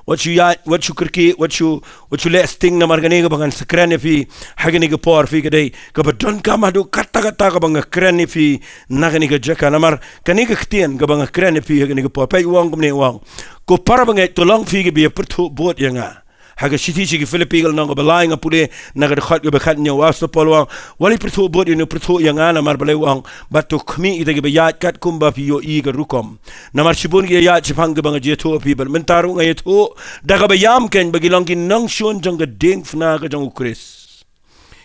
Wat shu ïaid, wat shu kyrkieh, wat shu, wat shu leh sting, namar kane kaba ngan sa kren ïa phi ha kane ka por, phi, ka dei kaba donkam haduh katta katta kaba nga kren ïa phi na kane ka jaka. Namar kane ka ktien kaba nga kren ïa phi ha kane ka por, peit u ong kumne, u ong, ko para bangeit, to long phi kiba ïa pyrthuh bud ïa nga. Ha ka shithi sha ki Philippi ka lynnong kaba lai, nga pule na ka dkhot kaba khathynñiew, u Apostol Paul u ong, wat ïa pyrthuh bud ïa une u pyrthuh ïa nga, namar balei? U ong, bad to khmih ïa kita kiba ïaid katkum ba phi ïohi ka rukom. Namar shibun ki ïaid shaphang kaba nga ju ïathuh ïa phi, bad mynta ruh nga ïathuh da kaba ïam keiñ, ba ki long ki nongshun jong ka diengphna ka jong U Khrist,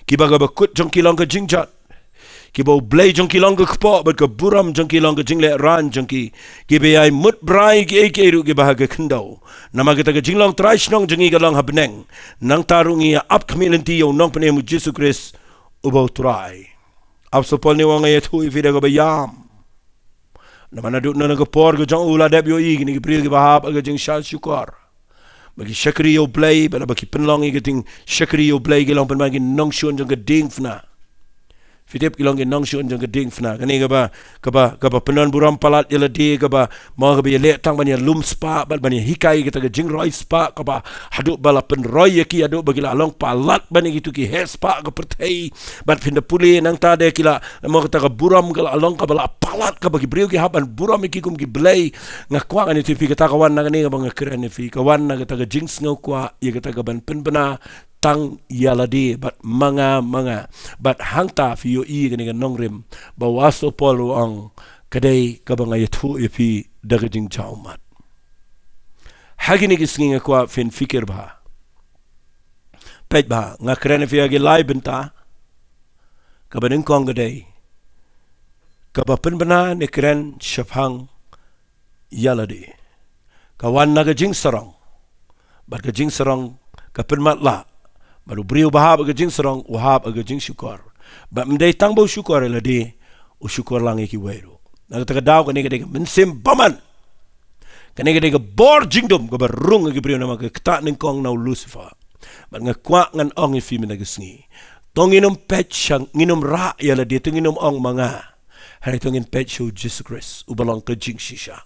kiba ka bakut jong ki long ka jingjot, kiba U Blei jong ki long ka kpoh, bad ka burom jong ki long ka jinglehrain jong ki, kiba ïai mut brai ïa kiei kiei ruh kiba ha ka khyndew. Namar kata ka jinglong trai shnong jong ngi ka long ha bneng. Nangta ruh ngi ïa ap khmih lynti ïa U Nongpynim U Jisu Khrist uba U Trai. Apostol Paul une u ong, nga ïathuh ïa phi da kaba ïam. Namar naduh na ka por ka jong u la dep ïohi kine ki briew kiba hap ha ka jingshah shukor, ba ki shakri ïa U Blei, bad ba ki pynlong ïa ka jingshakri ïa U Blei, ki long pynban ki nongshun jong ka diengphna. Phi tip, ki long ki nongshun jong ka diengphna. Kane kaba, kaba, kaba pyndon burom palat ïa lade, kaba, mo, kaba ïaleh tang ban ïalum spah, bad ban ïahikai ïa kita ki jingroi spah, kaba haduh ba la pynroi ïa ki, haduh ba ki la long palat ban ïa kitu ki heh spah ka pyrthei. Bad phin da pule nangta de ki la, mo, kata ka burom ka la long kaba la palat, kaba ki briew ki hap ban burom ïa ki kum ki blei. Nga kwah ngan ïathuh ïa phi, kata ka wan na kane kaba nga kren ïa phi, ka wan na kata ka jingsngewkwah ïa kata kaban pynbna tang ïa lade, bad ma nga, ma nga. Bad hangta phi ïohi kane ka nongrim ba u Apostol Paul u ong, ka dei kaba nga ïathuh ïa phi da ka jingjaw mat. Ha kine ki sngi nga kwah phin fikir bha. Peit bha, nga kren ïa phi ha ki lai bynta. Kaba nyngkong ka dei kaba pynbna ne kren shaphang ïa lade. Ka wan na ka jingsarong. Bad ka jingsarong ka pynmatlah. Bad u briew ba hap ha ka jingsarong, u hap ha ka jingshukor. Bad ym dei tang ba u shukor ïa lade, u shukor lang ïa kiwei ruh. Na kata ka daw kane ka dei ka mynsiem bymman. Kane ka dei ka bor jingdum kaba rung ha ki briew namar ka ktah nyngkong na u Lucifer. Bad nga kwah ngan ong ïa phi mynta ka sngi, to ngin ym peit sha, ngin ym rah ïa lade, to ngin ym ong ma nga. Hynrei to ngin peit sha u Jisu Khrist, uba long ka jingshisha.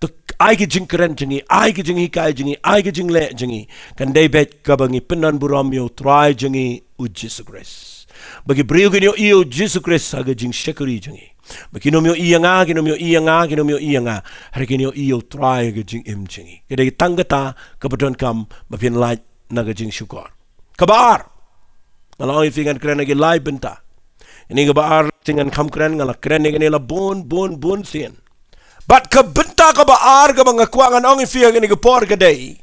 To ai ka jingkren jong ngi, ai ka jinghikai jong ngi, ai ka jingleh jong ngi, kan dei beit kaba ngi pyndon burom ïa u Trai jong ngi u Jisu Khrist. Ba ki briew kin ïohi ïa u Jisu Khrist ha ka jingshakri jong ngi. Ba kin ym ïohi ïa nga, kin ym ïohi ïa nga, kin ym ïohi ïa nga. Hynrei kin ïohi ïa U Trai ha ka jingim jong ngi. Ka dei tang kata kaba donkam ba phin lait na ka jingshukor. Kaba ar, nga la ong ïa phi ngan kren ha ki lai bynta. Ïa kane kaba ar, sien ngan kham kren, nga la kren ïa kane la bun bun bun sien. Bad ka bynta kaba ar kaba nga kwah ngan ong ïa phi ha kane ka por ka dei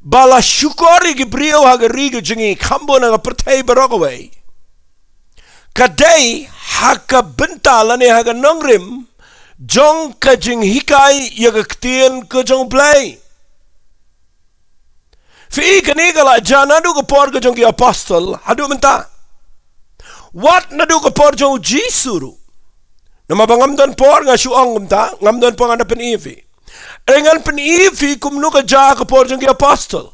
ba la shukor ïa ki briew ha ka ri ka jong ngi, kham bun ha ka pyrthei baroh kawei. Ka dei ha ka bynta lane ha ka nongrim jong ka jinghikai ïa ka ktien ka jong U Blei. Phi i, kane ka la jia naduh ka por ka jong ki apostol haduh mynta. Wat naduh ka por jong U Jisu ruh. Namar ba ngam don por nga shu ong kumta, ngam don por ngan da pyni ïa phi. Hynrei ngan pyni ïa phi kumno ka jia ka por jong ki apostol.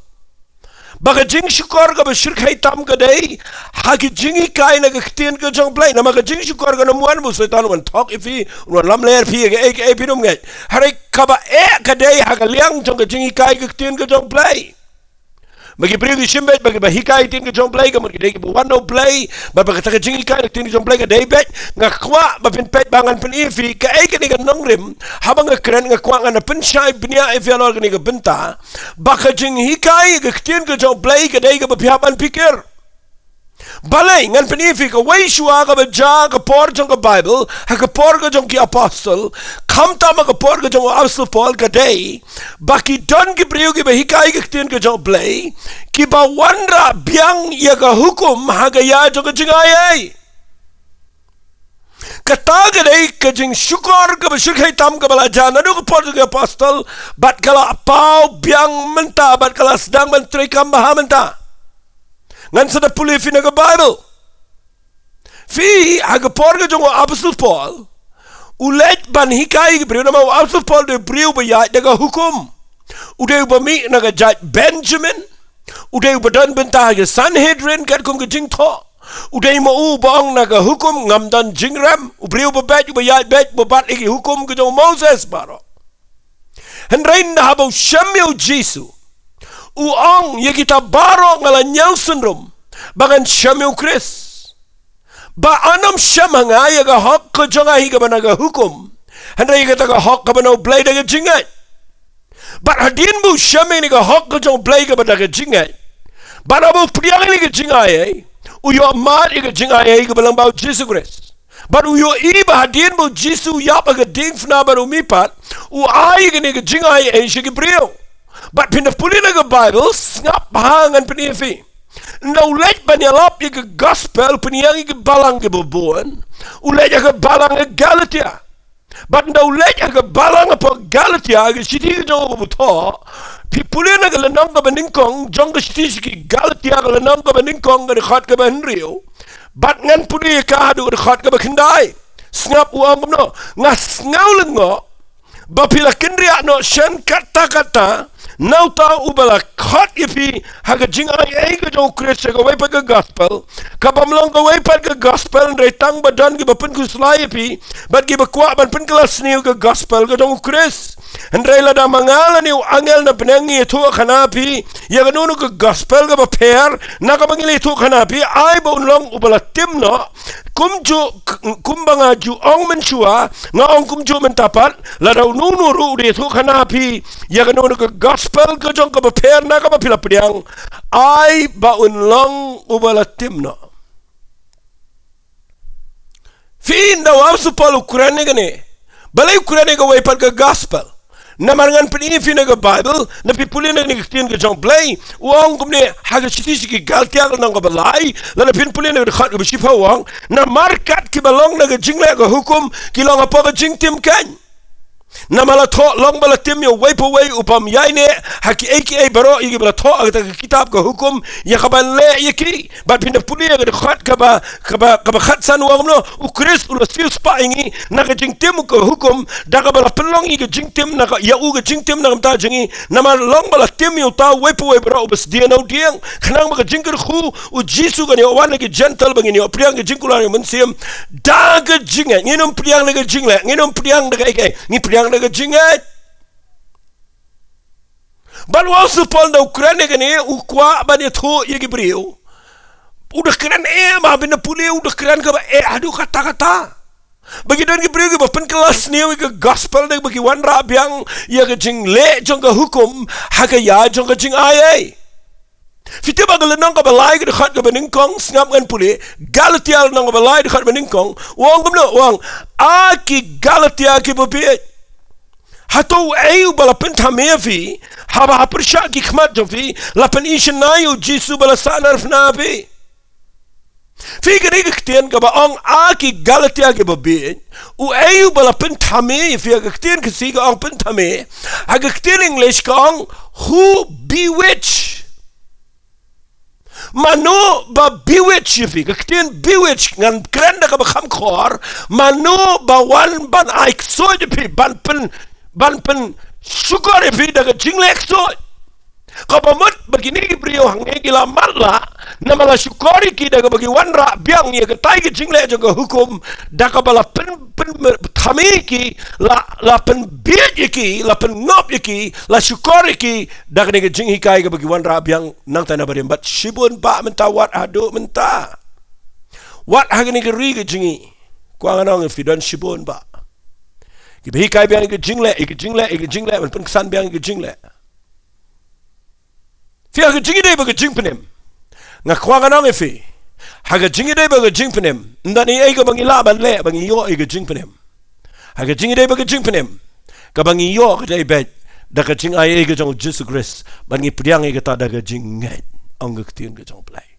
Ba ka jingshukor kaba shyrkhei tam ka dei ha ki jinghikai na ka ktien ka jong U Blei. Namar ka jingshukor kan ym wan ba u Soitan un wan thok ïa phi, un wan lamler ïa phi ïa kaei kaei phin ym ngeit. Hynrei kaba eh ka dei ha ka liang jong ka jinghikai ka ktien ka jong U Blei. Ba ki briew ki shim beit ba kiba hikai ktien ka jong U Blei ka mut ki dei kiba wan na U Blei. Bad ba kata ka jinghikai ktien ka jong U Blei ka dei beit. Nga kwah ba phin peit ba ngan pyni ïa phi kaei kane ka nongrim. Haba nga kren nga kwah ngan da pynshai bniah ïa phi halor kane ka bynta ba ka jinghikai ka ktien ka jong U Blei ka dei kaba phi hap ban pyrkhat. Balei? Ngan pyni ïa phi kawei shuwa kaba jia ka por jong ka Baibl, ha ka por ka jong ki apostol, khamtam ha ka por ka jong u apostol Paul, ka dei ba ki don ki briew kiba hikai ka ktien ka jong U Blei, kiba wanrah biang ïa ka hukum ha ka ïa jong ka jingaiei. Kata ka dei ka jingshukor kaba shyrkhei tam kaba la jia naduh ka por jong ki apostol, bad ka la paw biang mynta, bad ka la sdang ban treikam bha mynta. Ngan sa da pule ïa phi na ka Baibl. Phi, ha ka por ka jong u apostol Paul, u leit ban hikai ki briew, namar u apostol Paul u dei u briew ba ïaid da ka hukum. U dei uba mih na ka jait Benjamin. U dei uba don bynta ha ka Sanhedrin katkum ka jingthoh. U dei ma u uba ong na ka hukum ngam don jingrem. U briew uba beit, uba ïaid beit, uba bat ïa ki hukum ka jong u Moses baroh. Hynrei ynda haba u shem ïa u Jisu, u ong, ïa kita baroh nga la ñiew synrum ba ngan shem ïa u Khrist. Ba yn ym shem ha nga ïa ka hok ka jong nga hi kaba na ka hukum, hynrei ïa kata ka hok kaba na U Blei da ka jingngeit. Bad hadien ba u shem ïa ka hok ka jong U Blei kaba da ka jingngeit, bad haba u pdiang ïa ka jingaiei, u ïoh mad ïa ka jingaiei kaba lyngba u Jisu Khrist. Bad u ïohi ba hadien ba u Jisu u ïap ha ka diengphna bad u mihpat, u ai ïa kane ka jingaiei sha ki briew. Bad phin da pule na ka Baibl, sngap bha, ngan pyni ïa phi. Ynda u leit ban ïalap ïa ka gospel, pynïeng ïa ki balang kiba bun, u leit ha ka balang ha Galatia. Bad ynda u leit ha ka balang hapoh Galatia, ha ka shithi ka jong u kaba u thoh, phi pule na ka lynnong kaba nyngkong jong ka shithi sha ki Galatia, ka lynnong kaba nyngkong, ka dkhot kaba hynriew. Bad ngan pule ïa ka haduh ka dkhot kaba khyndai. Sngap, u ong kumno: Nga sngew lyngngoh ba phi la kynriah noh shen katta katta na uta uba la khot ïa phi ha ka jingaiei ka jong u Khrist sha kawei pat ka gospel, kabym long kawei pat ka gospel, hynrei tang ba don kiba pynkhuslai ïa phi bad kiba kwah ban pynkylla sniew ïa ka gospel ka jong u Khrist. Hynrei lada ma nga lane u angel na bneng ngi ïathuhkhana ïa phi ïa kano kano ka gospel kaba pher na kaba ngi la ïathuhkhana ïa phi, ai ba un long uba la tim noh. Kumjuh, kumba nga ju ong mynshuwa, nga ong kumjuh mynta pat, lada uno uno ruh u da ïathuhkhana ïa phi ïa kano kano ka gospel ka jong kaba pher na kaba phi la pdiang, ai ba un long uba la tim noh. Phi, ynda u apostol Paul u kren ïa kane, balei u kren ïa kawei pat ka gospel? Namar ngan pyni ïa phi na ka Baibl, lada phi pule na kane ka ktien ka jong U Blei, u ong kumne ha ka shithi sha ki Galatia ka lynnong kaba lai, lada phin pule na ka dkhot kaba shiphew, u ong: Namar kat kiba long na ka jingleh ka hukum ki long hapoh ka jingtim keiñ. Namar la thoh, long ba la tim ïa uwei pa uwei ubym ïaineh ha kiei kiei baroh ïa kiba la thoh ha kata ka kitab ka hukum, ïa kaban leh ïa ki. Bad phin da pule ïa ka dkhot kaba, kaba, kaba khatsan, u ong kumno: U Khrist u la siewspah ïa ngi na ka jingtim ka hukum, da kaba la pynlong ïa ka jingtim na ka, ïa u ka jingtim na ka bynta jong ngi. Namar long ba la tim ïa uta uwei pa uwei baroh uba sdien na u dieng, khnang ba ka jingkyrkhu u Jisu kan ïoh wan ha ki Jentil, ba ngin ïoh pdiang ka jingkular ïa u Mynsiem da ka jingngeit. Ngin ym pdiang da ka jingleh, ngin ym pdiang da kaei kaei, ngi pdiang da ka jingngeit. Bad u apostol Paul ynda u kren ïa kane, u kwah ban ïathuh ïa ki briew. U da kren eh, ma phin da pule, u da kren kaba eh haduh katta katta. Ba ki don ki briew kiba pynkylla sniew ïa ka gospel, da kaba ki wanrah biang ïa ka jingleh jong ka hukum ha ka ïa jong ka jingai ei. Phi tip ba ha ka lynnong kaba lai ka dkhot kaba nyngkong, sngap ngan pule, Galatia lynnong kaba lai dkhot kaba nyngkong, u ong kumno, u ong, A ki Galatia kiba bieit. Hato uei uba la pynthame ïa phi, haba ha pyrshah ki khmat jong phi, la pyni shynna ïa u Jisu ba la sahnarphna ïa phi. Phi kane ka ktien kaba ong A ki Galatia kiba bieit, uei uba la pynthame ïa phi, ha ka ktien Khasi ka ong pynthame, ha ka ktien English ka ong who bewitch. Mano ba bewitch ïa phi, ka ktien bewitch ngan kren da kaba kham khor, mano ba wan ban ai ksuid ïa phi, ban pyn, ban pynshukor ïa phi da ka jingleh ksuid. Kaba mut ba kine ki briew hangne ki la matlah, namar la shukor ïa ki da kaba ki wanrah biang ïa katai ka jingleh jong ka hukum, da kaba la pyn, pyn, thame ïa ki, la, la pynbieit ïa ki, la pynngop ïa ki, la shukor ïa ki da kane ka jinghikai kaba ki wanrah biang nangta na barim. Bad shibun bah mynta, wat haduh mynta, wat ha kane ka ri ka jong ngi, kwah ngan ong ïa phi, don shibun bah kiba hikai biang ïa ka jingleh, ïa ka jingleh, ïa ka jingleh, ban pynksan biang ïa ka jingleh. Phi, ha ka jingïadei bad ka jingpynim, nga kwah ngan ong ïa phi, ha ka jingïadei bad ka jingpynim, ym don ei ei kaba ngi lah ban leh ba ngi ïoh ïa ka jingpynim. Ha ka jingïadei bad ka jingpynim, kaba ngi ïoh ka dei beit da ka jingai ei ka jong u Jisu Khrist, ba ngi pdiang ïa kata da ka jingngeit, ong ka ktien ka jong U Blei.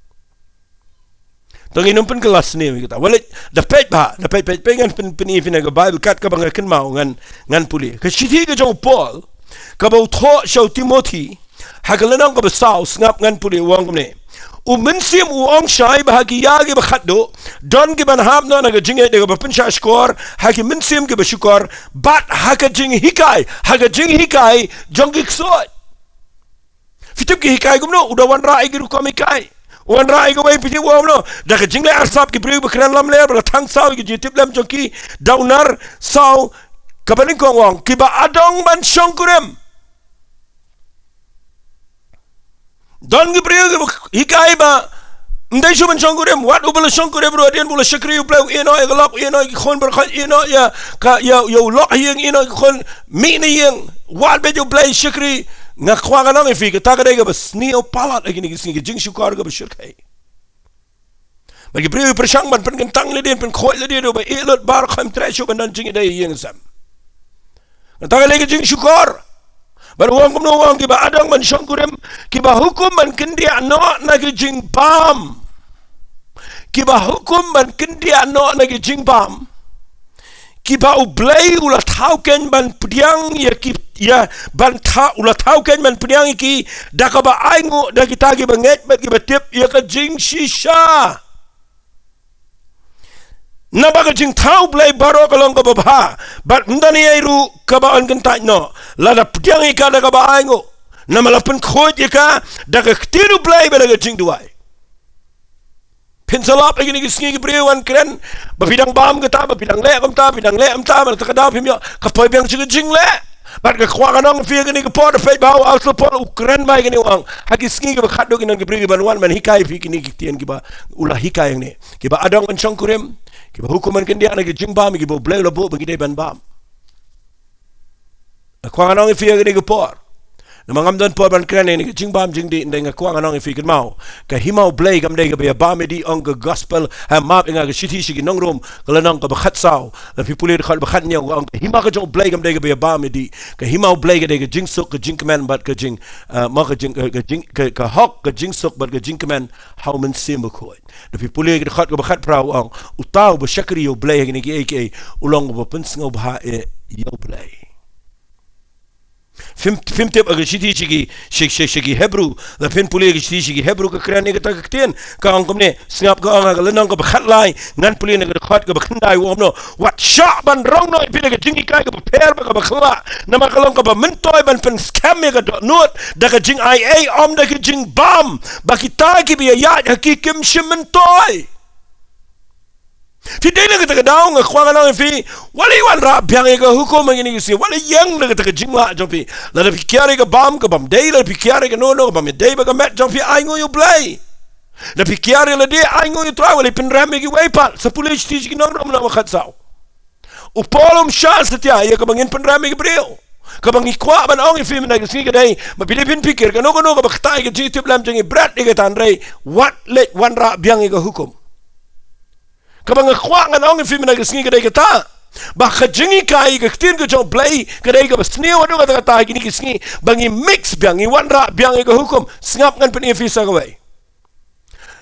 To ngin ym pynkylla sniew ïa kata. Walej, da peit bha, da peit, peit, peit, ngan pyn, pyni ïa phi na ka Baibl kat kaba nga kynmaw, ngan, ngan pule. Ka shithi ka jong u Paul kaba u thoh sha u Timothi, ha ka lynnong kaba saw, sngap ngan pule, u ong kumne: U Mynsiem u ong shai ba ha ki ïa kiba khatduh don ki ban hap noh na ka jingngeit da kaba pynshah shkor, ha ki mynsiem kiba shukor, bad ha ka jinghikai, ha ka jinghikai jong ki ksuid. Phi tip ki hikai kumno? U da wanrah ïa ki rukom hikai. U wanrah ïa kawei, phi tip u ong kumno? Da ka jingleh arsap, ki briew ba kren lamler, ba la thang saw ïa ka jingtip lem jong ki, da u nar saw, kaba nyngkong u ong, kiba adong ban shongkurim. Don ki briew kiba hikai ba ym dei shuh ban shongkurim, wat uba la shongkurim ruh hadien ba u la shakri U Blei, u ïehnoh ïa ka lok, u ïehnoh ïa ki khun baroh, u ïehnoh ïa ka, ïa, ïa u lok ha ïing, ïehnoh ïa ki khun mih na ïing, wat beit ïa U Blei, shakri. Nga kwah ngan ong ïa phi, kata ka dei kaba sniew palat ha kine ki sngi, ka jingshukor kaba shyrkhei. Bad ki briew pyrshang ban pynkyntang lade, pynkhuid lade, ruh ba ïeh lut baroh, khlem treh shuh ban don jingïadei ïing sem. Kata ka dei ka jingshukor. Bad u ong kumno, u ong, kiba adong ban shongkurim, kiba hukum ban kyndiah noh na ki jingbam. Kiba hukum ban kyndiah noh na ki jingbam. Kiba U Blei u la thaw keiñ ban pdiang ïa ki, ïa, ban thaw, u la thaw keiñ ban pdiang ïa ki da kaba ainguh da kita kiba ngeit bad kiba tip ïa ka jingshisha. Naba ka jingthaw U Blei baroh ka long kaba bha, bad ym don ei ei ruh kaba yn kyntait noh lada pdiang ïa ka da kaba ainguh. Namar la pynkhuid ïa ka da ka ktien U Blei bad da ka jingduwai. Phin sa lap ha kine ki sngi, ki briew wan kren ba phi dang bam kata, ba phi dang leh kumta, phi dang leh kumta, bad kata ka daw phim ïoh, ka poi biang sha ka jingleh. Bad nga kwah ngan ong ïa phi ha kane ka por, da peit bha, u Apostol Paul u kren bha ha kane, u ong, ha ki sngi kiba khatduh kin don ki briew kiban wan ban hikai ïa phi kine ki ktien kiba u la hikai hangne. Kiba adong ban shongkurim, kiba hukum ban kyndiah na ki jingbam, kiba U Blei u la buh ba ki dei ban bam. Nga kwah ngan ong ïa phi ha kane ka por. Namar ngam don por ban kren ïa kane ka jingbam jingdih, hynrei nga kwah ngan ong ïa phi, kynmaw, ka hima U Blei kam dei kaba ïa bam ïa dih, ong ka gospel, ha, map ïa nga, ka shithi sha ki nong Rom, ka lynnong kaba khatsaw, lada phi pule dkhot ba khathynñiew, ka ong, ka hima ka jong U Blei kam dei kaba ïa bam ïa dih. Ka hima U Blei ka dei ka jingsuk, ka jingkmen bad ka jing, ah, mo, ka jing, ka, ka jing, ka, ka hok, ka jingsuk bad ka jingkmen ha U Mynsiem Bakhuid. Lada phi pule ka dkhot kaba khatphra, u ong, uta uba shakri ïa U Blei ha kine kiei kiei u long uba pynsngewbha eh ïa U Blei. Phim, phim tip ha ka shithi sha ki, sha, sha, sha ki Hebru, lada phin pule ka shithi sha ki Hebru ka kren ïa kata ka ktien, ka ong kumne, sngap, ka ong ha ka lynnong kaba khatlai, ngan pule na ka dkhot kaba khyndai, u ong kumno: Wat shah ban rong noh ïa phi da ka jinghikai kaba pher bad kaba khlaiñ, namar ka long kaba myntoi ban pynskhem ïa ka dohnud da ka jingai ei, ym da ka jingbam, ba kita kiba ïa ïaid ha ki kim shym myntoi. Phi dei na kata ka daw, nga kwah ngan ong ïa phi, wat la wanrah biang ïa ka hukum ha kine ki sngi, wat la ïeng na kata ka jinglah jong phi. Lada phi kiar ïa ka bam, ka bam dei, lada phi kiar ïa kano kano, ka bam dei bad ka met jong phi, ainguh ïa U Blei. Lada phi kiar ïa lade, ainguh ïa U Trai, wat la pynrem ïa kiwei pat. Sa pule shithi sha ki nong Rom lynnong ba khatsaw. U Paul um shah satia ïa kaba ngin pynrem ïa ki briew. Kaba ngi kwah ban ong ïa phi mynta ka sngi ka dei, ma phi dei phin pyrkhat kano kano kaba ktah ïa ka jingtip lem jong ngi, bret ïa kata, hynrei wat leit wanrah biang ïa ka hukum. Kaba nga kwah ngan ong ïa phi mynta ka sngi ka dei kata, ba ka jinghikai ïa ka ktien ka jong U Blei ka dei kaba sniew haduh katta katta ha kine ki sngi, ba ngi mix biang, ngi wanrah biang ïa ka hukum. Sngap, ngan pyni ïa phi sa kawei.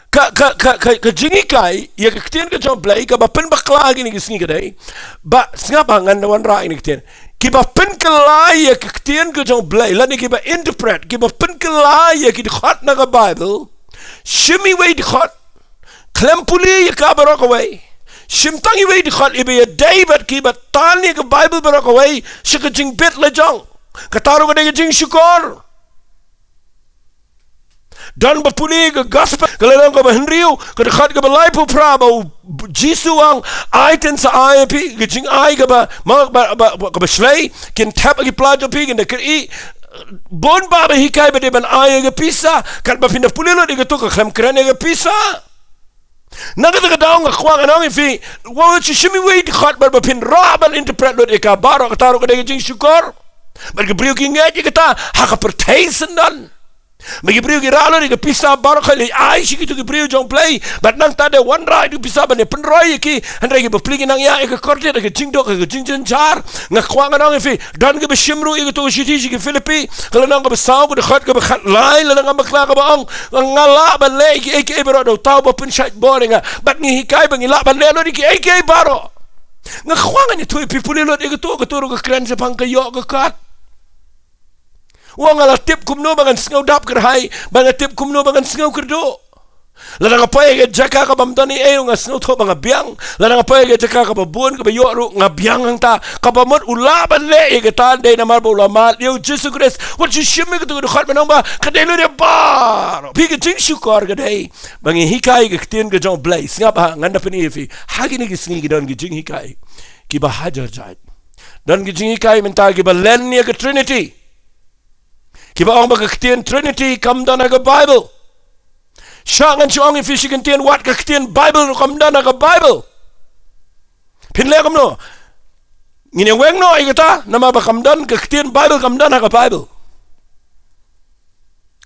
Ka, ka, ka, ka, ka jinghikai ïa ka ktien ka jong U Blei kaba pynbakla ha kine ki sngi ka dei, ba sngap, ha ngan da wanrah ïa kine ki ktien, kiba pynkylla ïa ka ktien ka jong U Blei, lane kiba interpret, kiba pynkylla ïa ki dkhot na ka Bible. Shim iwei i dkhot, khlem pule ïa ka baroh kawei. Shim tang iwei i dkhot iba ïadei bad kiba tan ïa ka Bible baroh kawei sha ka jingbit la jong. Kata ruh ka dei ka jingshukor. Don ba pule ka gospel, ka lynnong kaba hynriew, ka dkhot kaba laiphew phra, ba u Jisu u ong, ai, ten sa ai ïa phi ka jingai kaba, ma, ba, ba, ba, kaba shlei, kin thep ha ki pla jong phi, kin da kyrïh. Bun ba, ba hikai ba dei ban ai ïa ka pisa, katba phin da pule lut ïa kato, ka khlem kren ïa ka pisa. Na kata ka daw nga kwah ngan ong ïa phi, wat shu shim iwei i dkhot bad ba phin rah ban interpret lut ïa ka baroh, kata ruh ka dei ka jingshukor. Bad ki briew ki ngeit ïa kata, ha ka pyrthei syndon. Ma ki briew ki rah lut ïa ka pisa baroh, ka leit ai sha kito ki briew jong U Blei, bad nangta da wanrah ïa ka pisa ban ïa pynroi ïa ki, hynrei kiba pule ki nang ïaid ïa ka kordit, ïa ka jingduk, ïa ka jingjynjar. Nga kwah ngan ong ïa phi, don kiba shim ruh ïa kato ka shithi sha ki Philippi, ka lynnong kaba saw, ka dkhot kaba khatlai, lada ngam bakla, kaba ong, nga lah ban leh ïa kiei kiei baroh da uta uba pynshait bor ïa nga. Bad ngi hikai ba ngi lah ban leh lut ïa kiei kiei baroh. Nga kwah ngan ïathuh ïa phi, pule lut ïa kato, kato ruh ka kren shaphang ka ïoh ka kot. U ong, nga la tip kumno ba ngan sngew dap kyrhai, ba nga tip kumno ba ngan sngew kyrduh. Lada nga poi ha ka jaka kabym don ei ei ruh nga sngewthuh ba nga biang. Lada nga poi ha ka jaka kaba bun kaba ïoh ruh nga biang hangta. Kaba mut u lah ban leh ïa kata, dei namar ba u la mad ïa U Jisu Khrist. Wat shu shim ïa kato ka dkhot ban ong ba ka dei lut ïa baroh. Phi, ka jingshukor ka dei ba ngi hikai ïa ka ktien ka jong U Blei. Sngap, ha ngan da pyni ïa phi, ha kine ki sngi ki don ki jinghikai kiba hajar jait. Don ki jinghikai mynta kiba len ïa ka Trinity. Kiba ong ba ka ktien Trinity kam don ha ka Bible. Shah ngan shu ong ïa phi shi kyntien, wat ka ktien Bible ruh kam don ha ka Bible. Phin leh kumno? Ngin ïa weng noh ïa kata, namar ba kam don, ka ktien Bible kam don ha ka Bible.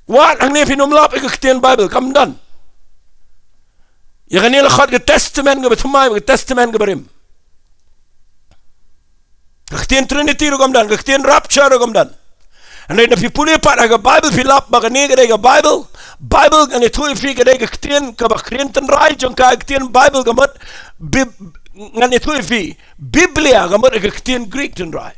Wat hangne phin ym lap ïa ka ktien Bible, kam don. Ïa kane la khot ka Testament kaba thymmai, ka Testament kaba rim. Ka ktien Trinity ruh kam don, ka ktien rapture ruh kam don. Hynrei lada phi pule pat ha ka Bible, phi lap ba kane ka dei ka Bible. Bible, ngan ïathuh ïa phi, ka dei ka ktien kaba kren tynrai jong ka, ka ktien Bible ka mut Bib-, ngan ïathuh ïa phi, Biblia ka mut ka ktien Greek tynrai.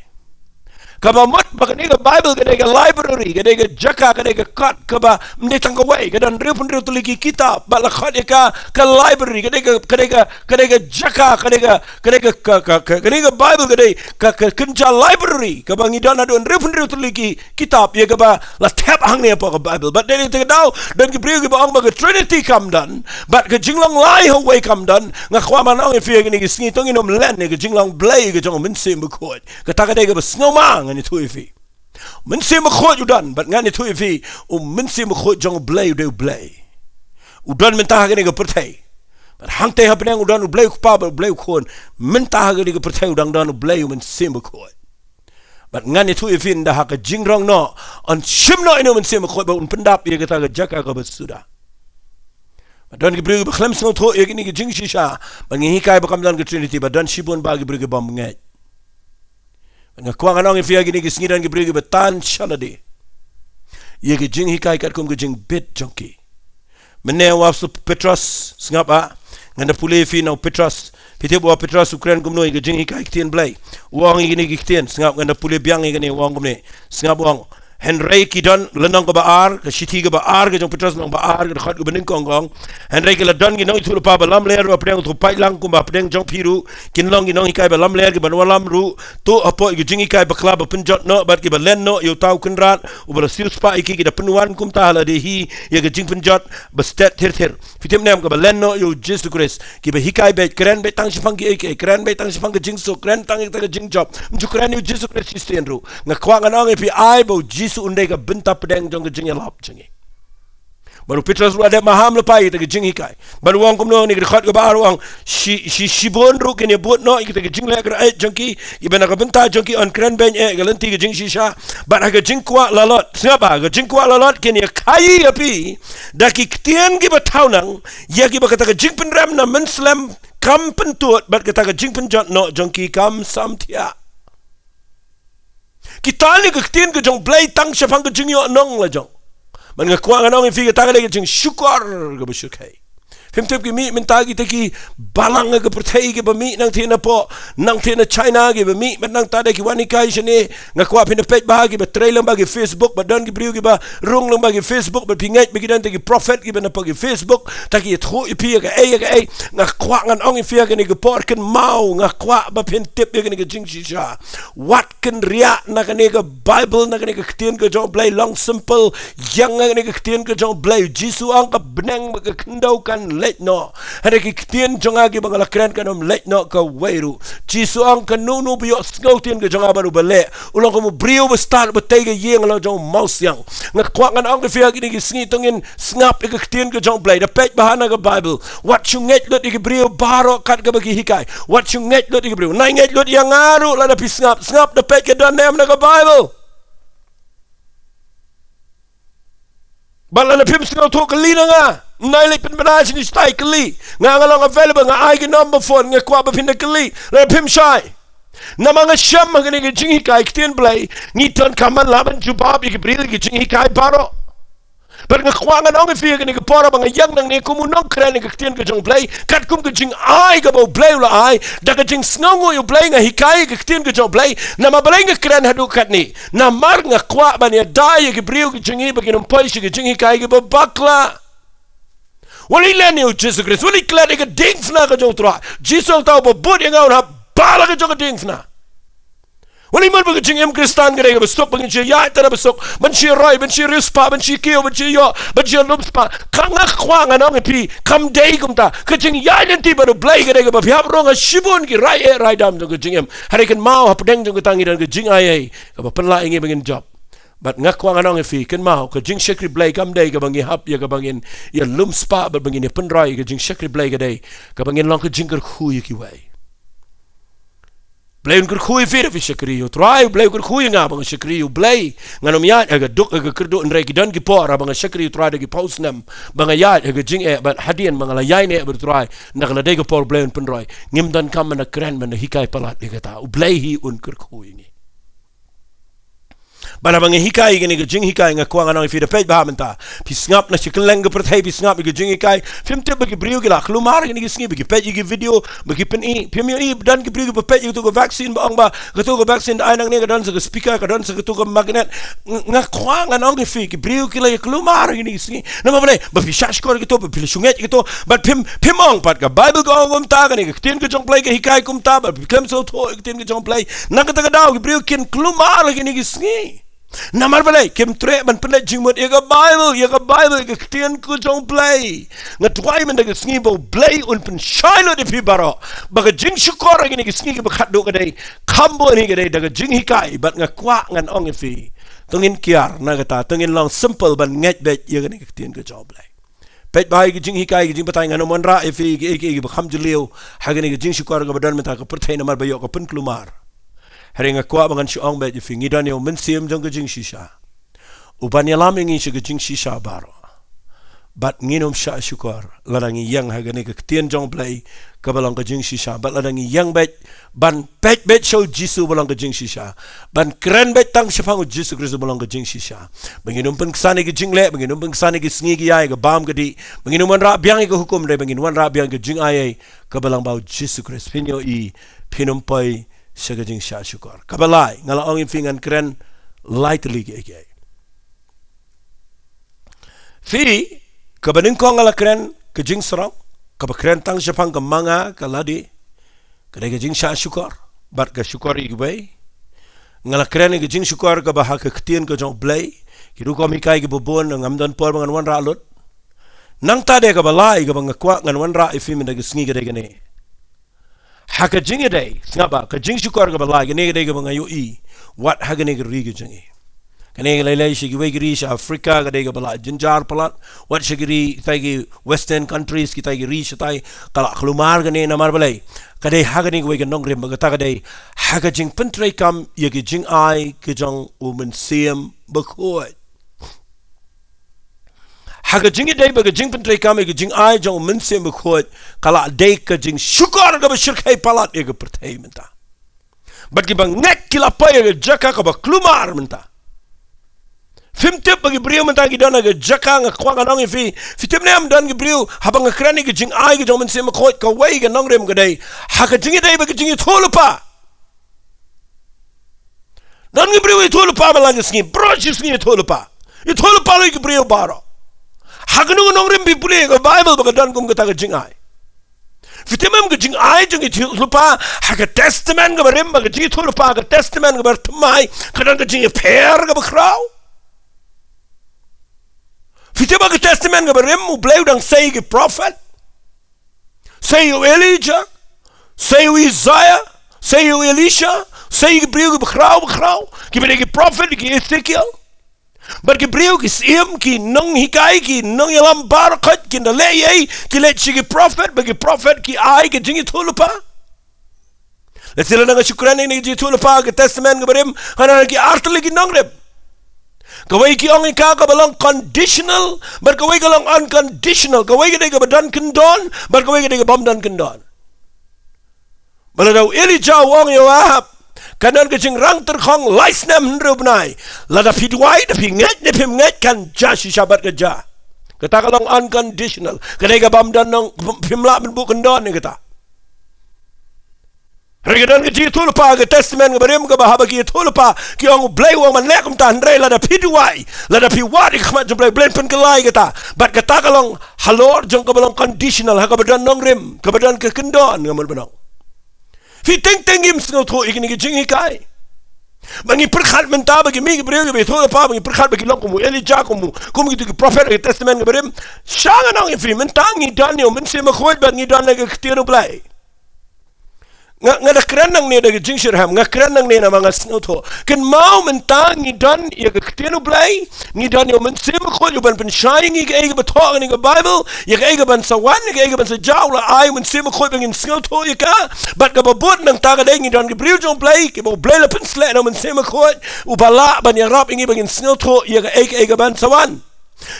Kaba mut ba kane ka Bible ka dei ka library, ka dei ka jaka, ka dei ka kot kaba ym dei tang kawei, ka don hynriewphew hynriew tylli ki kitab, bad la khot ïa ka ka library, ka dei ka, ka dei ka, ka dei ka jaka, ka dei ka, ka dei ka, ka, ka, ka, kane ka Bible ka dei ka, ka kynja library kaba ngi don haduh hynriewphew hynriew tylli ki kitab ïa kaba la thep hangne hapoh ka Bible. Bad dei, dei, dei, dei, don ki briew kiba ong ba ka Trinity kam don, bad ka jinglong lai ha uwei kam don. Nga kwah ban ong ïa phi ha kine ki sngi, to ngin ym len ïa ka jinglong Blei ka jong U Mynsiem Bakhuid. Kata ka dei kaba sngewma, ngan ïathuh ïa phi. U Mynsiem Bakhuid u don, bad ngan ïathuh ïa phi, U Mynsiem Bakhuid jong U Blei u dei U Blei. U don mynta ha kane ka pyrthei. Bad hangtei hapdeng u don U Blei U Kpa bad U Blei U Khun. Mynta ha kane ka pyrthei u dang don U Blei U Mynsiem Bakhuid. Bad ngan ïathuh ïa phi ynda ha ka jingrong noh, yn shim noh ïa U Mynsiem Bakhuid bad un pyndap ïa kata ka jaka kaba suda. Bad don ki briew kiba khlem sngewthuh ïa kine ki jingshisha, ba ngi hikai ba kam don ka Trinity, bad don shibun ba ki briew kibym ngeit. Nga kwah ngan ong ïa phi ha kine ki sngi, don ki briew kiba tan sha lade ïa ki jinghikai katkum ki jingbit jong ki. Mynne u ap sa Petros, sngap, ah. Ngan da pule ïa phi na u Petros. Phi tip u ap Petros u kren kumno ïa ki jinghikai ktien Blei. U ong ïa kine ki ktien, sngap, ngan da pule biang ïa kine, u ong kumne. Sngap, u ong. Hynrei ki don, lynnong kaba ar, ka shithi kaba ar, ka jong Petros lynnong ba ar, ka dkhot kaba nyngkong ka ong. Hynrei ki la don ki nongïathuhlypa ba lamler ruh hapdeng uto u paidlang, kumba hapdeng jong phi ruh kin long ki nonghikai ba lamler, kiban wallam ruh tuh hapoh ïa ka jinghikai bakla ba pynjot noh, bad kiba len noh ïa uta u Kynrad uba la siewspah ïa ki, ki da pynwan kumta ha lade hi ïa ka jingpynjot ba stet thir thir. Phi tip ne em, kaba len noh ïa U Jisu Khrist. Kiba hikai beit, kren beit tang shaphang kiei kiei, kren beit tang shaphang ka jingsuk, kren tang ïa ka jingjop. Ym ju kren ïa U Jisu Khrist shisien ruh. Nga kwah ngan ong ïa phi, ai ba U Jisu un dei ka bynta pdeng jong ka jingïalap jong ngi. Bad u Petros ruh u la dep maham lypa ïa kita ki jinghikai. Bad u ong kumno, ha kane ka dkhot kaba ar u ong, shi, shi, shibun ruh kin ïa bud noh ïa kita ki jingleh kren jong ki, kiba na ka bynta jong ki yn kren beiñ eh ka lynti ka jingshisha. Bad ha ka jingkwah lalot, sngap ba, ka jingkwah lalot kin ïa khaii ïa phi da ki ktien kiba thaw nang, ïa kiba kata ka jingpynrem na mynslem kam pyntud, bad kata ka jingpynjot noh jong ki kam samthiah. Kita ne ka ktien ka jong Blei tang shaphang ka jingïoh nong la jong. Bad nga kwah ngan ong ïa phi, kata ka dei ka jingshukor kaba shu khei. Phim tip ki mih mynta kita ki balang ha ka pyrthei kiba mih nangtei na pdeng, nangtei na China kiba mih, bad nangta de ki wan hikai shane. Nga kwah phin da peit bha kiba trei lyngba ki Facebook, bad don ki briew kiba rung lyngba ki Facebook, bad phi ngeit ba ki don te ki prophet kiba na pdeng ki Facebook, ta ki ïathuh ïa phi ïa kaei ïa kaei. Nga kwah ngan ong ïa phi ha kane ka por kynmaw, nga kwah ba phin tip ïa kane ka jingshisha. Wat kynriah na kane ka Bible, na kane ka ktien ka jong Blei, long simple, ïeng ha kane ka ktien ka jong Blei. Jisu ong ka bneng bad ka khyndew kan leit noh, hynrei ki ktien jong nga kiba nga la kren kan ym leit noh kawei ruh. Jisu ong kano kano ba ïohsngew ktien ka jong nga bad u ba leh, u long kum u briew ba stad ba tei ka ïing halor jong u mawsiang. Nga kwah ngan ong ïa phi ha kine ki sngi, to ngin sngap ïa ka ktien ka jong Blei, da peit bha na ka Bible. Wat shu ngeit lut ïa ki briew baroh kat kaba ki hikai. Wat shu ngeit lut ïa ki briew. Nai ngeit lut ïa nga ruh lada phi sngap, sngap da peit ka don ne em na ka Bible. Bad lada phim sngewthuh kylli na nga. Nai leit pynbna shane shatai, kylli. Nga, nga long available, nga ai ki number phone, nga kwah ba phin da kylli lada phim shai. Namar nga shem ha kane ka jinghikai ktien Blei, ngi donkam ban lah ban jubab ïa ki briew ïa ki jinghikai baroh. Bad nga kwah ngan ong ïa phi ha kane ka por ba nga ïeng nangne kum u nongkren ïa ka ktien ka jong Blei, katkum ka jingai kaba u Blei u la ai, da ka jingsngewnguh ïa u Blei nga hikai ïa ka ktien ka jong Blei. Namar balei nga kren haduh katne? Namar nga kwah ban ïada ïa ki briew ki jong ngi ba kin ym poi sha ki jinghikai kiba bakla. Wat leit len ïa u Jisu Khrist, wat leit klet ïa ka diengphna ka jong u Trai. Jisu ong, uta uba bud ïa nga un hap ba la ka jong ka diengphna. Wat leit mut ba ka jingim Khristan ka dei kaba suk, ba ngin shu ïaid tang ha ba suk, ban shu roi, ban shu riewspah, ban shu kiew, ban shu ïoh, ban shu lum spah. Ka, nga kwah ngan ong ïa phi, kam dei kumta. Ka jingïaid lynti bad u Blei ka dei kaba phi hap rung ha shibun ki rai eh rai dam jong ka jingim. Hynrei kynmaw, hapdeng jong kata ngi don ka jingai ei kaba pynlah ïa ngi ba ngin jop. Bad nga kwah ngan ong ïa phi, kynmaw, ka jingshakri Blei kam dei kaba ngi hap ïa kaba ngin ïa lum spah bad ba ngin ïa pynroi. Ka jingshakri Blei ka dei kaba ngin long ka jingkyrkhu ïa kiwei. Blei un kyrkhu ïa phi da phi shakri ïa u Trai, Blei un kyrkhu ïa nga ba nga shakri ïa u Blei. Ngan ym ïaid ha ka duk ha ka kyrduh, hynrei ki don ki por haba nga shakri ïa u Trai da ki phew snem ba nga ïaid ha ka jingeh, bad hadien ba nga la ïaineh bad u Trai, na ka la dei ka por Blei un pynroi. Ngim donkam ban da kren, ban da hikai palat ïa kata. U Blei hi un kyrkhu ïa ngi. Bad haba nga hikai ïa kane ka jinghikai, nga kwah ngan ong ïa phi, da peit bha mynta. Phi sngap na shi kylleng ka pyrthei, phi sngap ïa ka jinghikai. Phim tip ba ki briew ki la kulmar ha kine ki sngi, ba ki peit ïa ki video, ba ki pyni. Phim ïohi ba don ki briew kiba peit ïa kato ka vaccine ba ong ba kato ka vaccine da ai nangne, ka don sa ka speaker, ka don sa kato ka magnet. Ng-, nga kwah ngan ong ïa phi, ki briew ki la ïa kulmar ha kine ki sngi. Namar balei? Ba phi shah shkor ïa kato, ba phi la shu ngeit ïa kato. Bad phim, phim ong pat ka Bible ka ong kumta, kane ka ktien ka jong Blei ka hikai kumta, bad phi khlem sngewthuh ïa ka ktien ka jong Blei. Na kata ka daw ki briew kin kulmar ha kine ki sngi. Namar balei? Kim treh ban pynleit jingmut ïa ka Bible, ïa ka Bible, ïa ka ktien ka jong Blei. Nga duwai mynta ka sngi ba u Blei un pynshai lut ïa phi baroh, ba ka jingshukor ha kine ki sngi kiba khatduh ka dei, kham bun hi ka dei da ka jinghikai. Bad nga kwah ngan ong ïa phi, to ngin kiar na kata, to ngin long simple ban ngeit beit ïa kane ka ktien ka jong Blei. Peit bha ïa ka jinghikai, ka jingbatai, ngan ym wanrah ïa phi ïa kiei kiei kiba kham jylliew ha kane ka jingshukor kaba don mynta ha ka pyrthei namar ba ïoh ka pynkulmar. Hynrei nga kwah ba ngan shu ong beit ïa phi, ngi don ïa u Mynsiem jong ka jingshisha, uban ïalam ïa ngi sha ka jingshisha baroh. Bad ngin ym shah shukor lada ngi ïeng ha kane ka ktien jong Blei kaba long ka jingshisha, bad lada ngi ïeng beit ban peit beit sha u Jisu ba long ka jingshisha, ban kren beit tang shaphang u Jisu Khrist ba long ka jingshisha. Ba ngin ym pynksan ïa ka jingleh, ba ngin ym pynksan ïa ka sngi ka ïai, ka bam ka dih, ba ngin ym wanrah biang ïa ka hukum, hynrei ba ngin wanrah biang ïa ka jingaiei kaba long ba u Jisu Khrist, phin ïohi, phin ym poi sha ka jingshah shukor. Kaba lai, nga la ong ïa phi ngan kren lai tylli kiei kiei. Phi, kaba nyngkong nga la kren ka jingsarong, kaba kren tang shaphang ka ma nga ka lade, ka dei ka jingshah shukor bad ka shukor ïa kiwei. Nga la kren ïa ka jingshukor kaba ha ka ktien ka jong Blei, ki rukom hikai kiba bun, ngam don por ba ngan wanrah lut. Nangta de kaba lai kaba nga kwah ngan wanrah ïa phi mynta ka sngi ka dei kane. Ha ka jingïadei, sngap ba, ka jingshukor kaba lai, kane ka dei kaba nga ïohi wat ha kane ka ri ka jong ngi. Kane ka lei lei sha kiwei ki ri sha Africa, ka dei kaba la jynjar palat. Wat sha ki ri, kitai ki Western countries, kitai ki ri shatai, ka la khlumar kane namar balei. Ka dei ha kane kawei ka nongrim, ba kata ka dei ha ka jingpyntreikam ïa ka jingai ka jong U Mynsiem Bakhuid. Ha ka jingïadei bad ka jingpyntreikam ïa ka jingai jong U Mynsiem Bakhuid, ka la dei ka jingshukor kaba shyrkhei palat ïa ka pyrthei mynta. Bad kiba ngeit ki la poi ïa ka jaka kaba khlumar mynta. Phim tip ba ki briew mynta ki don ha ka jaka, nga kwah ngan ong ïa phi. Phi tip ne em, don ki briew, haba nga kren ïa ka jingai ka jong U Mynsiem Bakhuid, kawei ka nongrim ka dei ha ka jingïadei bad ka jingïathuhlypa. Don ki briew ïathuhlypa man la ka sngi, baroh shi sngi ïathuhlypa. Ïathuhlypa lut ïa ki briew baroh. Ha kano kano ka nongrim phi pule ïa ka Baibl ba ka don kum kata ka jingai? Phi tip ne em, ka jingai jong ka jingïathuhlypa ha ka Testament kaba rim bad ka jingïathuhlypa ha ka Testament kaba thymmai, ka don ka jingïapher kaba khraw. Phi tip ba ha ka Testament kaba rim U Blei u dang sei ïa ki prophet. Sei ïa u Elijah, sei ïa u Isaiah, sei ïa u Elisha, sei ïa ki briew kiba khraw, ba khraw, kiba dei ki prophet, ki Ezekiel. Bad ki briew, ki syiem, ki nonghikai, ki nongïalam baroh khoit, kin da leh ei ei, ki leit sha ki prophet, bad ki prophet ki ai ka jingïathuhlypa. Lehse lada nga shu kren ïa kane ka jingïathuhlypa ha ka Testament kaba rim, ka don ki artylli ki nongrim. Kawei ki ong ïa ka kaba long conditional, bad kawei ka long unconditional. Kawei ka dei kaba don kyndon, bad kawei ka dei ka bym don kyndon. Ba lada u Elijah u ong ïa u Ahab, kan don ka jingrang tyrkhong lai snem hynriew bnai. Lada phi duwai, da phi ngeit, da phim ngeit, kan jia shisha bad ka jia. Kata ka long unconditional. Ka dei ka bym don nong, phim lah ban buh kyndon ïa kata. Hynrei ka don ka jingïathuhlypa ha ka Testament kaba rim kaba haba ki ïathuhlypa ki ong U Blei u ong ban leh kumta, hynrei lada phi duwai, lada phi wad ïa ka khmat jong U Blei, U Blei un pynkylla ïa kata. Bad kata ka long halor jong kaba long conditional, ha kaba don nongrim, kaba don ka kyndon, nga mut ban ong. Phi teng teng ngim sngewthuh ïa kine ki jinghikai. Ba ngi pyrkhat mynta ba ki mih ki briew kiba ïathuhlypa, ba ngi pyrkhat ba ki long kum u Elijah, kum u, kum kito ki prophet ha ka Testament kaba rim. Sha ngan ong ïa phi, mynta ngi don ïa U Mynsiem Bakhuid bad ngi don ïa ka ktien U Blei. Nga, nga da kren nangne da ka jingshitrhem, nga kren nangne namar nga sngewthuh. Kynmaw mynta ngi don ïa ka ktien U Blei, ngi don ïa U Mynsiem Bakhuid uban pynshai ïa ngi kaei kaba thoh ha kane ka Baibl, ïa kaei kaban sa wan, ïa kaei kaban sa jia, u la ai U Mynsiem Bakhuid ba ngin sngewthuh ïa ka. Bad kaba bud nangta ka dei ngi don ki briew jong U Blei, kiba U Blei la pynsleh da U Mynsiem Bakhuid, uba lah ban ïarap ïa ngi ba ngin sngewthuh ïa kaei kaei kaban sa wan.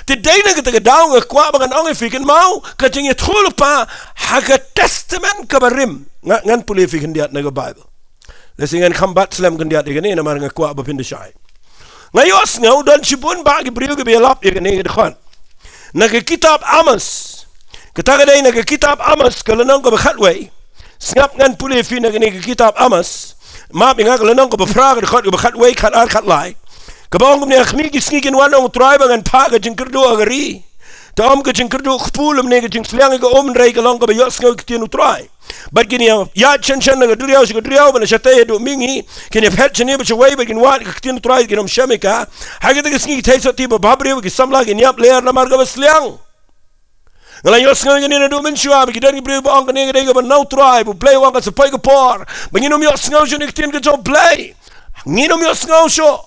Te dei na kata ka daw nga kwah ba ngan ong ïa phi, kynmaw ka jingïathuhlypa ha ka Testament kaba rim. Nga, ngan pule ïa phi khyndiat na ka Baibl. Lehse ngan kham bat slem khyndiat ïa kane namar nga kwah ba phin da shai. Nga ïohsngew don shibun bah ki briew kiba ïalap ïa kane ka dkhot. Na ka kitab Amos. Kata ka dei na ka kitab Amos ka lynnong kaba khatwei. Sngap, ngan pule ïa phi na kane ka kitab Amos. Map ïa nga, ka lynnong kaba phra, ka dkhot kaba khatwei, khatar, khatlai. Kaba ong kumne: Ha khmih ki sngi kin wan, ong U Trai, ba ngan phah ka jingkyrduh ha ka ri. Te ym ka jingkyrduh kpu lymne ka jingsliang ïa ka um, hynrei ka long kaba ïohsngew ïa ka ktien U Trai. Bad kin ïaid shen shen na ka duriaw sha ka duriaw, bad na shatei haduh mihngi. Kin ïaphet shane bad shawei, bad kin wad ïa ka ktien U Trai, kin ym shem ïa ka. Ha kita ki sngi ki theisotti babha briew, ki samla kin ïap lyer namar kaba sliang. Nga la ïohsngew ïa kane naduh mynshuwa, ba ki don ki briew ba ong kane ka dei kaba na U Trai, ba U Blei u ong kan sa poi ka por. Ba ngin ym ïohsngew shuh ïa ka ktien ka jong U Blei. Ngin ym ïohsngew shuh.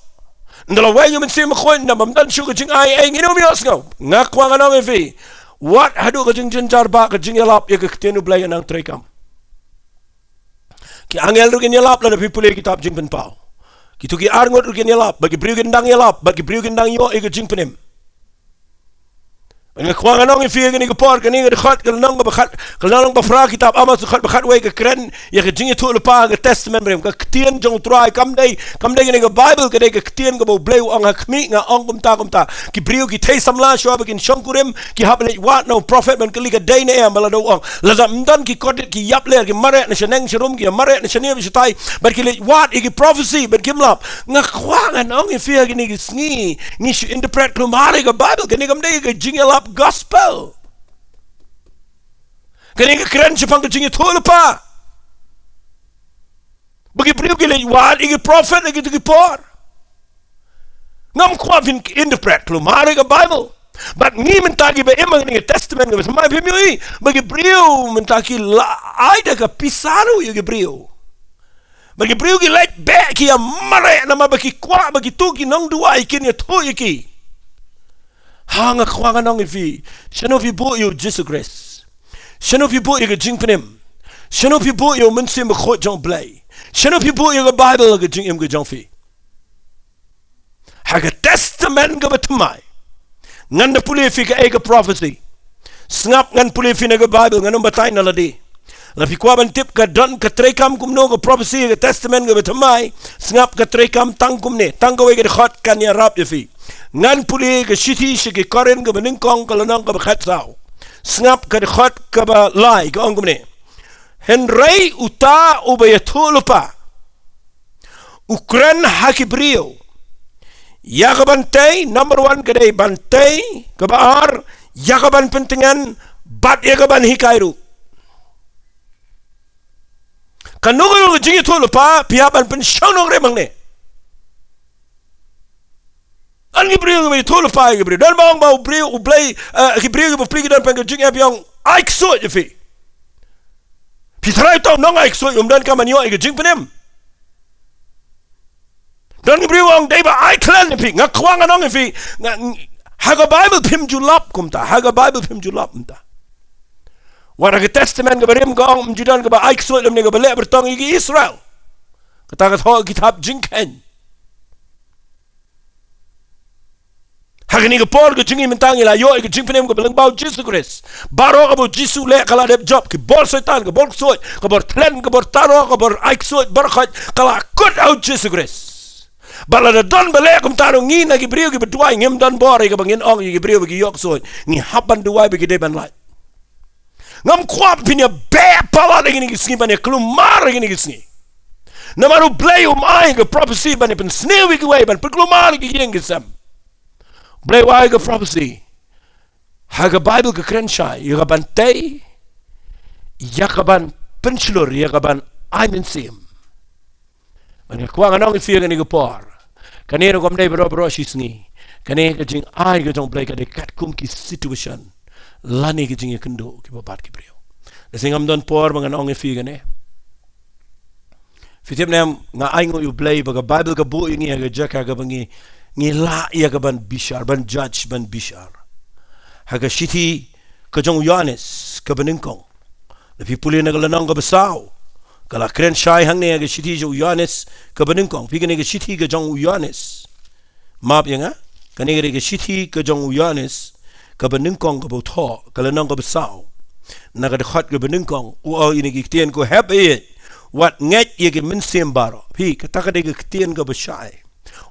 Ynda la weng ïa U Mynsiem Bakhuid, ynda bym don shuh ka jingai ei, ngin ym ïohsngew. Nga kwah ngan ong ïa phi. Wat haduh ka jingjynjar bah ka jingïalap ïa ka ktien U Blei ka nang treikam. Ki angel ruh kin ïalap lada phi pule kitab Jingpynpaw. Kito ki arngut ruh kin ïalap, bad ki briew kin dang ïalap, bad ki briew kin dang ïoh ïa ka jingpynim. Nga kwah ngan ong ïa phi ha kane ka por, kane ka dkhot, ka lynnong kaba khat, ka lynnong ba phra kitab Amos, dkhot ba khatwei, ka kren ïa ka jingïathuhlypa ha ka Testament ba rim, ka ktien jong U Trai. Kam dei, kam dei kane ka Baibl, ka dei ka ktien kaba U Blei u ong, ha khmih nga ong kumta kumta. Ki briew ki thei samla shuwa ba kin shongkurim, ki hap leit wad na u prophet ban kylli ka dei ne em, ba lada u ong, lada ym don, ki kordit, ki ïap lyer, ki mareh na shaneng sharum, ki mareh na shane bad shatai, bad ki leit wad ïa ki prophecy, bad kim lap. Nga kwah ngan ong ïa phi ha kine ki sngi, ngi shu interpret khlem ar ïa ka Baibl, kane kam dei ka jingïalap gospel. Kane ka kren shaphang ka jingïathuhlypa. Ba ki briew ki leit wad ïa ki prophet ha kito ki por. Ngam kwah phin interpret khlem ar ïa ka Baibl. Bad ngi mynta kiba im ha kane ka Testament kaba thymmai, phim ïohi ba ki briew mynta ki la ai da ka pisa ruh ïa ki briew. Ba ki briew ki leit beh ki ïa mareh namar ba ki kwah ba kitu ki nongduwai kin ïathuh ïa ki. Ha nga kwah ngan ong ïa phi. Shano phi buh ïa u Jisu Khrist? Shano phi buh ïa ka jingpynim? Shano phi buh ïa u Mynsiem Bakhuid jong U Blei? Shano phi buh ïa ka Baibl ha ka jingim ka jong phi? Ha ka Testament kaba thymmai. Ngan da pule ïa phi kaei ka prophecy. Sngap ngan pule ïa phi na ka Baibl, ngan ym batai na lade. La phi kwah ban tip ka don ka treikam kumno ka prophecy ha ka Testament kaba thymmai. Sngap ka treikam tang kumne, tang kawei ka dkhot kan ïarap ïa phi. Ngan pule ka shithi sha ki Korinth kaba nyngkong ka lynnong kaba khatsaw. Sngap ka dkhot kaba lai ka ong kumne. Hynrei uta uba ïathuhlypa u kren ha ki briew ïa ka ban tei, number one ka dei ban tei, kaba ar ïa ka ban pyntngen bad ïa ka ban hikai ruh. Kano kano ka jingïathuhlypa phi hap ban pynshong nongrim hangne. Don ki briew kiba ïathuhlypa ïa ki briew. Don ba ong ba u briew U Blei, eh, ki briew kiba plie ki don pat ka jingeh, phi ong ai ksuid ïa phi. Phi trai tau nong ai ksuid, um don kam ban ïoh ïa ka jingpynim. Don ki briew ong dei ba ai khlem ïa phi, nga kwah ngan ong ïa phi, nga, ha ka Baibl phim ju lap kumta, ha ka Baibl phim ju lap kumta. Wat ha ka Testament kaba rim ka ong ym ju don kaba ai ksuid lymne kaba leh byrtong ïa ki Israel. Kata ka thoh kitab Jingkheiñ. Ha kane ka por ka jingim mynta ngi la ïoh ïa ka jingpynim kaba lyngba u Jisu Khrist. Baroh kaba u Jisu leh ka la dep jop, ki bor Soitan, ka bor ksuid, ka bor thlen, ka bor taroh, ka bor ai ksuid, bor khoit, ka la kut ha u Jisu Khrist. Bad lada don ba leh kumta ruh ngi na ki briew kiba duwai ngim don bor ïa kaba ngin ong ïa ki briew ba ki ïoh ksuid. Ngi hap ban duwai ba ki dei ban lait. Ngam kwah phin ïa beh palat ïa kine ki sngi ban ïa kulmar ïa kine ki sngi. Namar U Blei um ai ka prophecy ban ïa pynsniew ïa kiwei ban pynkulmar ïa ki ïing ki sem. U Blei u ai ka prophecy. Ha ka Baibl ka kren shai ïa ka ban tei, ïa ka ban pynshlur, ïa ka ban ai mynsiem. Bad nga kwah ngan ong ïa phi ha kane ka por. Kane ruh kam dei baroh baroh shi sngi. Kane ka jingai ka jong U Blei ka dei katkum ki situation lane ka jingïakynduh kiba bat ki briew. Lehse ngam don por ba ngan ong ïa phi kane. Phi tip ne em, nga ainguh ïa U Blei ba ka Baibl ka buh ïa ngi ha ka jaka kaba ngi, ngi lah ïa ka ban bishar, ban judge, ban bishar. Ha ka shithi ka jong u Ïoannis kaba nyngkong. Lada phi pule na ka lynnong kaba saw, ka la kren shai hangne ha ka shithi jong u Ïoannis kaba nyngkong. Phi, kane ka shithi ka jong u Ïoannis. Map ïa nga, kane ka dei ka shithi ka jong u Ïoannis kaba nyngkong kaba u thoh, ka lynnong kaba saw. Na ka dkhot kaba nyngkong, u ong ïa kine ki ktien, ko hep ïeit, wat ngeit ïa ki mynsiem baroh. Phi, kata ka dei ka ktien kaba shai.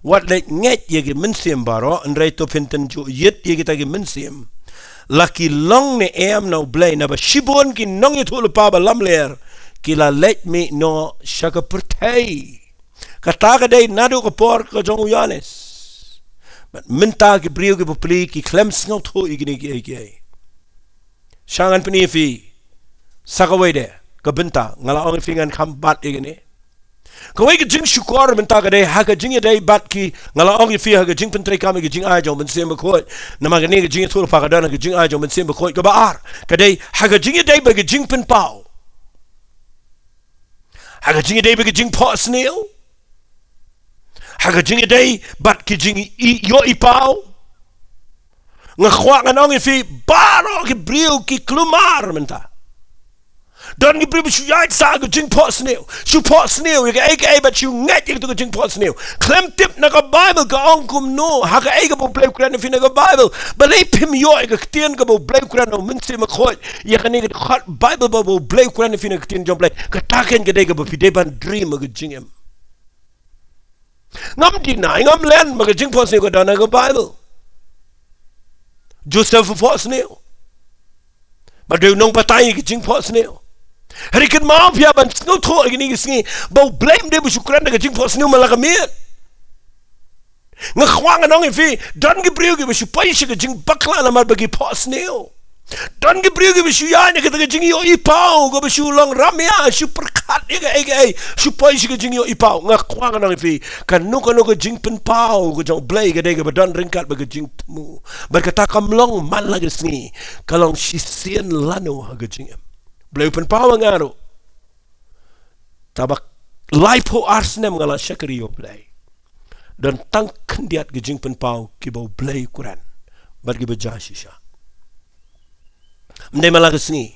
Wat leit ngeit ïa ki mynsiem baroh, hynrei to phin tynjuh ïit ïa kita ki mynsiem. La ki long ne em na U Blei, naba shibun ki nongïathuhlypa ba lamler ki la leit mih noh sha ka pyrthei. Kata ka dei naduh ka por ka jong u Ïoannis. Bad mynta ki briew kiba plie ki khlem sngewthuh ïa kine kiei kiei. Sha ngan pyni ïa phi sa kawei de ka bynta, nga la ong ïa phi ngan kham bat ïa kane. Kawei ka jingshukor mynta ka dei ha ka jingïadei bad ki, nga la ong ïa phi, ha ka jingpyntreikam ïa ka jingai jong u Mynsiem Bakhuid. Namar kane ka jingïathuhlypa ka don ha ka jingai jong u Mynsiem Bakhuid. Kaba ar ka dei ha ka jingïadei bad ka jingpynpaw. Ha ka jingïadei bad ka jingphohsniew. Ha ka jingïadei bad ka jingïohi paw. Nga kwah ngan ong ïa phi, baroh ki briew ki kulmar mynta. Don ki briew ba shu ïaid sha ka jingphohsniew, shu phohsniew ïa kaei kaei bad shu ngeit ïa katu ka jingphohsniew. Khlem tip na ka Baibl ka ong kumno, ha kaei kaba U Blei u kren ïa phi na ka Baibl. Balei phim ïoh ïa ka ktien kaba U Blei u kren na u Mynsiem Bakhuid ïa kane ka dkhot Baibl ba U Blei u kren ïa phi na ka ktien jong U Blei. Kata keiñ ka dei kaba phi dei ban dream ha ka jingim. Ngam deny, ngam len ba ka jingphohsniew ka don ha ka Baibl. Joseph u phohsniew. Bad dei u nongbatai ïa ka jingphohsniew. Hynrei kynmaw phi ïa ban sngewthuh ha kine ki sngi ba U Blei um dei ba shu kren da ka jingphohsniew man la ka miet. Nga kwah ngan ong ïa phi, don ki briew kiba shu poi sha ka jingbakla namar ba ki phohsniew. Don ki briew kiba shu ïaid na kata ka jingïohi paw, kaba shu long ramia, shu pyrkhat ïa kaei kaei, shu poi sha ka jingïohi paw. Nga kwah ngan ong ïa phi, kano kano ka jingpynpaw ka jong U Blei ka dei kaba don ryngkat bad ka jingthmu. Bad kata kam long man la ka sngi, ka long shisien lano ha ka jingim. U Blei u pynpaw ïa nga ruh. Tangba laiphew ar snem nga la shakri ïa U Blei, don tang khyndiat ki jingpynpaw kiba U Blei u kren bad kiba jia shisha. Ym dei man la ka sngi.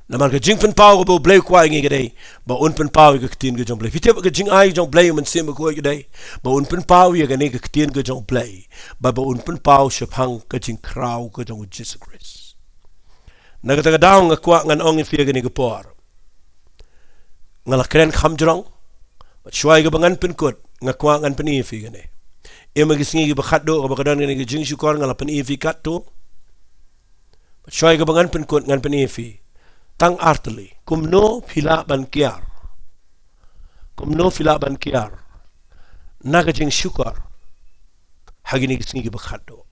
Namar ka jingpynpaw kaba U Blei u kwah ïa ngi ka dei ba un pynpaw ïa ka ktien ka jong U Blei. Phi tip, ka jingai jong U Blei U Mynsiem Bakhuid ka dei ba un pynpaw ïa kane ka ktien ka jong U Blei, ba, ba un pynpaw shaphang ka jingkhraw ka jong U Jisu Khrist. Na kata ka daw nga kwah ngan ong ïa phi ïa kane ka por. Nga la kren kham jrong. Bad shuwa ïa kaba ngan pynkut, nga kwah ngan pyni ïa phi kane. Ïa ma ki sngi kiba khatduh kaba ka don kane ka jingshukor, nga la pyni ïa phi katto. Bad shuwa ïa kaba ngan pynkut, ngan pyni ïa phi tang artylli. Kumno phi lah ban kiar? Kumno phi lah ban kiar na ka jingshukor ha kine ki sngi kiba khatduh?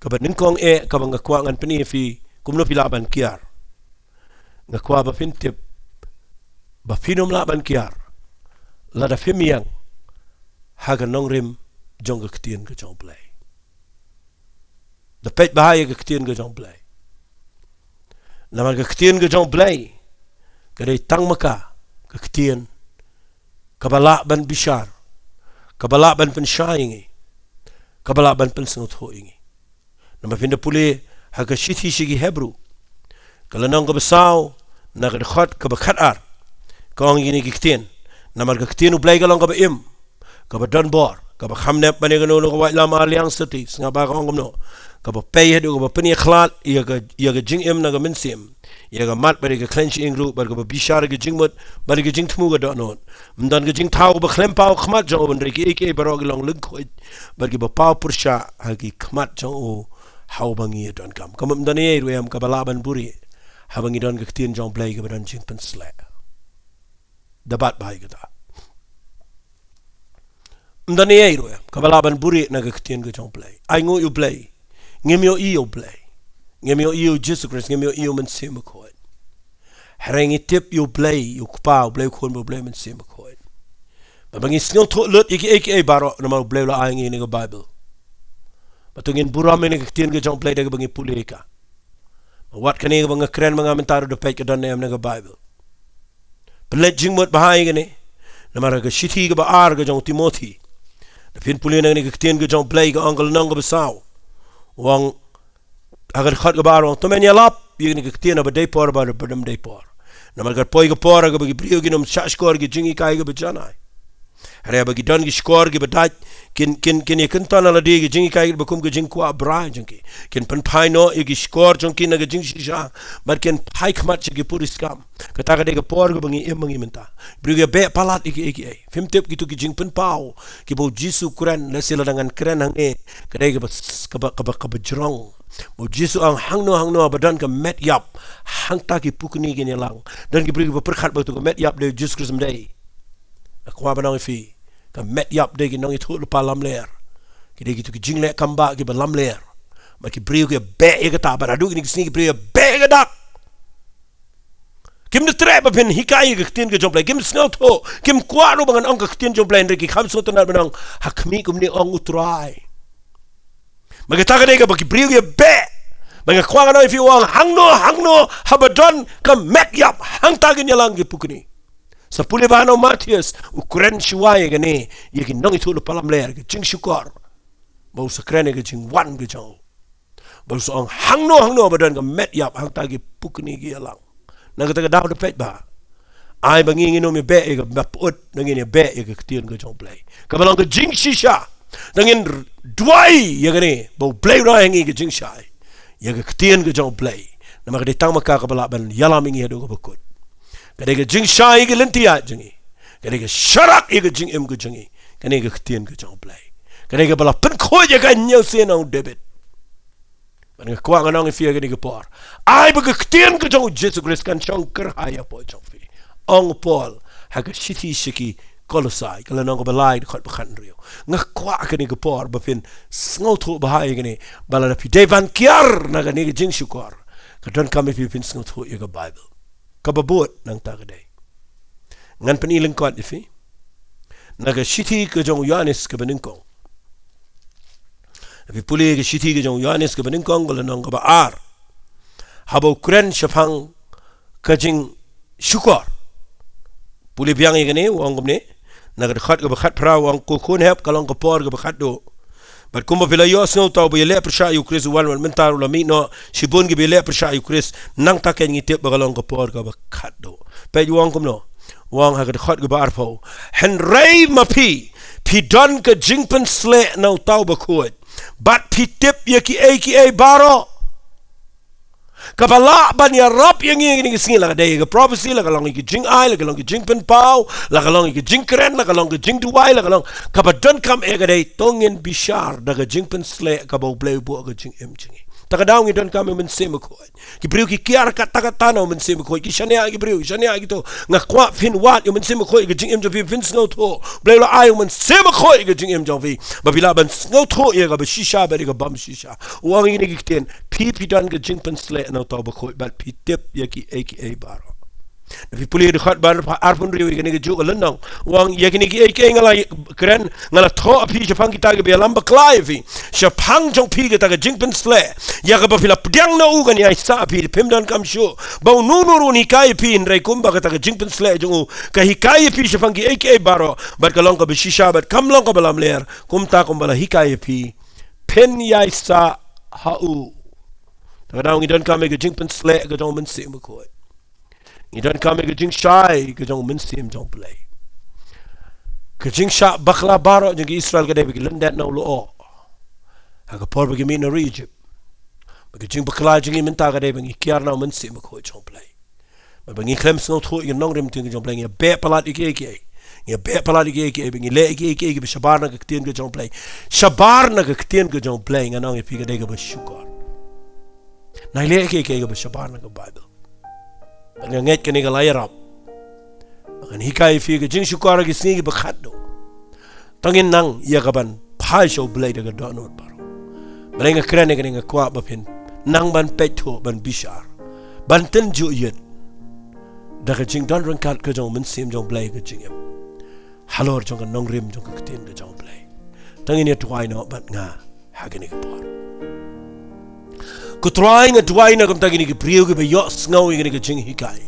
Kaba nyngkong eh, kaba nga kwah ngan pyni ïa phi kumno phi lah ban kiar, nga kwah ba phin tip ba phin ym lah ban kiar lada phim ïeng ha ka nongrim jong ka ktien ka jong U Blei. Da peit bha ïa ka ktien ka jong U Blei. Namar ka ktien ka jong U Blei ka dei tang ma ka, ka ktien kaba lah ban bishar, kaba lah ban pynshai ïa ngi, kaba lah ban pynsngewthuh ïa ngi. Namar phin da pule ha ka shithi sha ki Hebru, ka lynnong kaba saw, na ka dkhot kaba khatar, ka ong ïa kine ki ktien: Namar ka ktien U Blei ka long kaba im, kaba don bor, kaba kham nep ban ïa kano kano ka waitlam ar liang syrti, sngap bha ka ong kumno, kaba pei haduh kaba pynïakhlad ïa ka, ïa ka jingim na ka mynsiem, ïa ka mat bad ïa ka khlem shyieng ruh, bad kaba bishar ïa ka jingmut bad ïa ka jingthmu ka dohnud. Ym don ka jingthaw kaba khlem paw ha khmat jong u, hynrei kiei kiei baroh ki long lyngkhuid bad kiba paw pyrshah ha ki khmat jong u ha uba ngi ïa donkam. Kumno ym don ei ruh em kaba lah ban buhrieh haba ngi don ka ktien jong U Blei kaba don jingpynsleh? Da bat bha ïa kata. Ym don ei ruh em kaba lah ban buhrieh na ka ktien ka jong U Blei. Ai nguh ïa U Blei. Ngim ïohi ïa U Blei. Ngim ïohi ïa U Jisu Khrist, ngim ïohi ïa U Mynsiem Bakhuid. Hynrei ngi tip ïa U Blei, ïa U Kpa, U Blei U Khun, bad U Blei U Mynsiem Bakhuid. Bad ba ngi sngewthuh lut ïa kiei kiei baroh namar U Blei u la ai ngi ïa kane ka Baibl. Bad to ngin burom ïa kane ka ktien ka jong U Blei da kaba ngi pule ïa ka. Wat kane kaba nga kren ma nga mynta ruh, da peit ka don ne em na ka Baibl. Pynleit jingmut bha ïa kane. Namar ka shithi kaba ar ka jong u Timothi, da phin pule na kane ka ktien ka jong U Blei, ka ong, ka lynnong kaba saw, u ong ha ka dkhot kaba ar, u ong: To men ïalap ïa kane ka ktien haba dei por bad haba ym dei por. Namar ka poi ka por ha kaba ki briew kin ym shah shkor ïa ka jinghikai kaba janai. Hynrei haba ki don ki shkor kiba dait, kin, kin, kin ïa kynton ha lade ïa ka jinghikai kaba kum ka jingkwah brai jong ki. Kin pynphai noh ïa ki shkor jong ki na ka jingshisha bad kin phai khmat sha ki puriskam. Kata ka dei ka por kaba ngi im ma ngi mynta. Briew ki ïa beh palat ïa kiei kiei. Phim tip kito ki jingpynpaw kiba U Jisu u kren, lehse lada ngan kren hangne, ka dei kaba, kaba, kaba, kaba jrong. Ba U Jisu u ong: Hangno hangno haba don ka met ïap, hangta ki pukni kin ïalang. Don ki briew kiba pyrkhat ba kato ka met ïap dei U Jisu Khrist. Ym dei. Nga kwah ban ong ïa phi, ka met ïap dei ki nongïathuhlypa lamler. Ki dei kito ki jingleh kam bah kiba lamler. Bad ki briew ki ïa beh ïa kata, bad haduh kine ki sngi ki briew ki ïa beh ïa ka dak. Kim da treh ba phin hikai ïa ka ktien ka jong U Blei. Kim sngewthuh, kim kwah ruh ba ngan ong ka ktien jong U Blei, hynrei ki kham sngewtynnad ban ong: Ha khmih kumne, ong U Trai. Bad kata ka dei kaba ki briew ki ïa beh. Bad nga kwah ngan ong ïa phi, u ong: Hangno hangno haba don ka met ïap, hangta kin ïalang ki pukni. Sa pule bha na u Mathaios, u kren shuwa ïa kane, ïa ki nongïathuhlypa lamler, ka jingshukor. Ba u sa kren ïa ka jingwan ka jong u. Ba u sa ong: Hangno hangno ba don ka met ïap, hangta ki pukni ki ïalang. Na kata ka daw, da peit bha. Ai ba ngi ngin ym ïa beh ïa ka met pyut, da ngin ïa beh ïa ka ktien ka jong U Blei, kaba long ka jingshisha. Da ngin r-, duwai ïa kane, ba U Blei u ai ha ngi ka jingshai ïa ka ktien ka jong U Blei. Namar ka dei tang ma ka kaba lah ban ïalam ïa ngi haduh kaba kut. Ka dei ka jingshai ïa ka lynti ïaid jong ngi. Ka dei ka sharak ïa ka jingim ka jong ngi. Kane ka ktien ka jong U Blei. Ka dei kaba la pynkhuid ïa ka hynñiewsien na u David. Bad nga kwah ngan ong ïa phi ha kane ka por, ai ba ka ktien ka jong U Jisu Khrist kan shong kyrhai hapoh jong phi. Ong u Paul ha ka shithi sha ki Kolosai, ka lynnong kaba lai, dkhot ba khathynriew. Nga kwah kane ka por ba phin sngewthuh bha ïa kane, ba lada phi dei ban kiar na kane ka jingshukor, ka donkam ïa phi phin sngewthuh ïa ka Baibl. Kaba bud nangta ka dei, ngan pyni lyngkot ïa phi na ka shithi ka jong u Ïoannis kaba nyngkong. Phi pule ka shithi ka jong u Ïoannis kaba nyngkong, ka lynnong kaba ar, haba u kren shaphang ka jingshukor. Pule biang ïa kane, u ong kumne. Na ka dkhot kaba khatphra u ong, ko khun hep, ka long ka por kaba khatduh. Bad kumba phi la ïohsngew uta uba ïaleh pyrshah ïa u Khrist u wan, mynta ruh la mih noh shibun kiba ïaleh pyrshah ïa u Khrist, nangta kein ngi tip ba ka long ka por kaba khatduh. Peit u ong kumno. U ong ha ka dkhot kaba arphew. Hynrei ma phi, phi don ka jingpynsleh na uta uba khuid. Bad phi tip ïa kiei kiei baroh. Kaba lah ban ïarap ïa ngi ha kine ki sngi, la ka dei ka prophecy, la ka long ka jingai, la ka long ka jingpynpaw, la ka long ka jingkren, la ka long ka jingduwai, la ka long kaba donkam, eh, ka dei to ngin bishar da ka jingpynsleh kaba U Blei u buh ha ka jingim jong ngi. Ta ka daw ngi donkam ïa u Mynsiem Bakhuid. Ki briew ki kiar katta katta na u Mynsiem Bakhuid, ki shaniah ki briew, ki shaniah kito. Nga kwah phin wad ïa u Mynsiem Bakhuid ha ka jingim jong phi, phin sngewthuh. U Blei u la ai u Mynsiem Bakhuid ha ka jingim jong phi ba phi lah ban sngewthuh ïa kaba shisha bad ïa kaba bym shisha. U ong ïa kine ki ktien, phi phi don ka jingpynsleh na uta uba khuid bad phi tip ïa kiei kiei baroh. Phi pule dkhot ba arphew hynriew ïa kane kajuh ka lynnong. U ong ïa kine kiei kiei nga la kren, nga la thoh ïa phi shaphang kita kiba ïalam bakla ïa phi. Shaphang jong phi kata ka jingpynsleh ïa kaba phi la pdiang na u kan ïaisah ïa phi, phim donkam shuh ba uno uno ruh un hikai ïa phi, hynrei kumba kata ka jingpynsleh jong u ka hikai ïa phi shaphang kiei kiei baroh, bad ka long kaba shisha bad kam long kaba lamler, kumta kumba la hikai ïa phi, phin ïaisah ha u. Ta ka daw ngi donkam ïa ka jingpynsleh ka jong u Mynsiem Bakhuid. Ngi donkam ïa ka jingshai ka jong u Mynsiem jong U Blei. Ka jingshah bakla baroh jong ki Israel ka dei ba ki lyndet na u lyoh ha ka por ba ki mih na ri Egypt. Bad ka jingbakla jong ngi mynta ka dei ba ngi kiar na u Mynsiem Bakhuid jong U Blei. Bad ba ngi khlem sngewthuh ïa ka nongrim ktien ka jong U Blei, ngi beh palat ïa kiei kiei. Ngi beh palat ïa kiei kiei, ba ngi leh ïa kiei kiei kiba shabar na ka ktien ka jong U Blei. Shabar na ka ktien ka jong U Blei, ngan ong ïa phi, ka dei kaba shukor. Nai leh ïa kiei kiei kaba shabar na ka Baibl. Bad nga ngeit kane ka la ïarap ba kan hikai ïa phi ka jingshukor ha ki sngi kiba khatduh. To ngin nang ïa kaban phai sha U Blei da ka dohnud baroh. Balei nga kren ïa kane? Nga kwah ba phin nang ban pyrkhat, ban bishar, ban tynjuh ïit da ka jingdon ryngkat ka jong u Mynsiem jong U Blei ha ka jingim, halor jong ka nongrim jong ka ktien ka jong U Blei. To ngin ïa duwai noh bad nga ha kane ka por. Ko Trai, nga duwai na ka bynta kine ki briew kiba ïohsngew ïa kane ka jinghikai.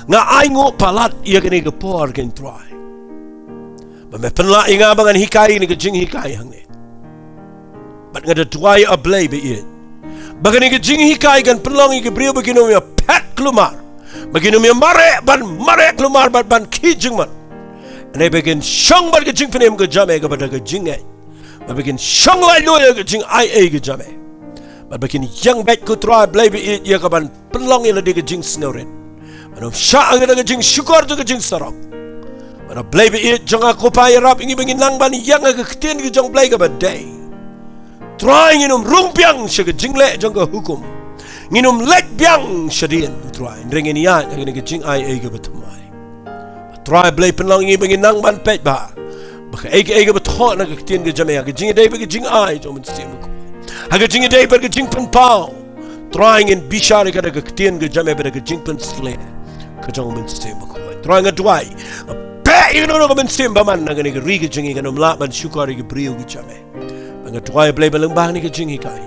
Nga ainguh palat ïa kane ka por, ko Trai, ba me pynlah ïa nga ba ngan hikai ïa kane ka jinghikai hangne. Bad nga da duwai, A Blei ba ïeit, ba kane ka jinghikai kan pynlong ïa ki briew ba kin ym ïa phet khlumar, ba kin ym ïa mareh ban mareh khlumar bad ban khih jingmut. Hynrei ba kin shong bad ka jingpynim ka jong me kaba da ka jingngeit. Bad ba kin shong laitluid ïa ka jingaiei ka jong me. Bad ba kin ïeng beit, ko Trai Blei ba ïeit, ïa kaban pynlong ïa lade ka jingsngewrit. Ban ym shah ha kata ka jingshukor jong ka jingsarong. Bad A Blei ba ïeit jong nga, ko Pa, ïarap ïa ngi ba ngin nang ban ïeng ha ka ktien ka jong U Blei kaba dei. Trai, ngin ym rung biang sha ka jingleh jong ka hukum. Ngin ym leit biang shadien, ko Trai, hynrei ngin ïaid ha kane ka jingaiei kaba thymmai. Trai Blei, pynlong ïa ngi ba ngin nang ban peit bha ba kaei kaei kaba thoh na ka ktien ka jong me, ha ka jingïadei bad ka jingai jong u Mynsiem Bakhuid, ha ka jingïadei bad ka jingpynpaw, Trai, ngin bishar ïa ka da ka ktien ka jong me bad da ka jingpynsleh ka jong u Mynsiem Bakhuid. Trai, nga duwai, beh ïa kano kano ka mynsiem bymman na kane ka ri ka jong ngi, kan ym lah ban shukor ïa ki briew ki jong me. Bad nga duwai, Blei, ba lyngba kane ka jinghikai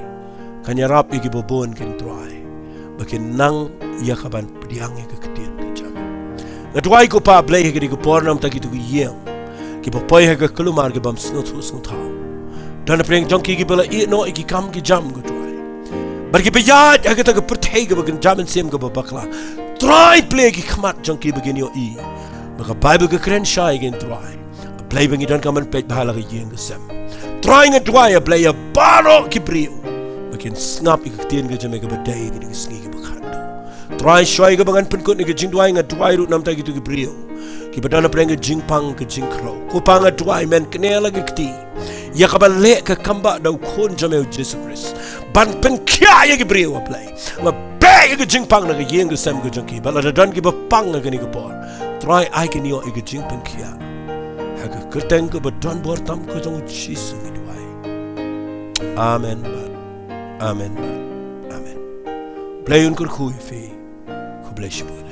kan ïarap ïa kiba bun, ko Trai, ba kin nang ïa kaban pdiang ïa ka ktien ka jong me. Nga duwai, ko Pa Blei, ha kane ka por na ka bynta kito ki ïing kiba poi ha ka khlumar, ki bym sngewthuh sngewthaw. Don napdeng jong ki kiba la ïeh noh ïa ki kam ki jam, ko Trai, bad kiba ïaid ha kata ka pyrthei kaba kynja mynsiem kaba bakla. Trai, plie ïa ki khmat jong ki ba kin ïohi ba ka Baibl ka kren shai, ko Trai, A Blei, ba ngi donkam ban peit bha la ka ïing ka sem. Trai, nga duwai, A Blei, ïa baroh ki briew ba kin sngap ïa ka ktien ka jong me kaba dei ha kine ki sngi kiba khatduh. Trai, shuwa ïa kaba ngan pynkut ïa ka jingduwai, nga duwai ruh na ka bynta kito ki briew kiba don napdeng ka jingpang ka jingkhrew. Ko Pa, nga duwai, men knieh la ka kti ïa kaban leh ka kam ba da u Khun jong me, u Jisu Khrist, ban pynkhiah ïa ki briew, A Blei. Nga beh ïa ka jingpang na ka ïing ka sem ka jong ki, bad lada don kiba pang ha kane ka por, Trai, ai kin ïoh ïa ka jingpynkhiah. Ha ka kyrteng kaba don bor tam ka jong u Jisu ngi duwai. Amen bad amen bad amen. Blei un kyrkhu ïa phi. Khublei shibun.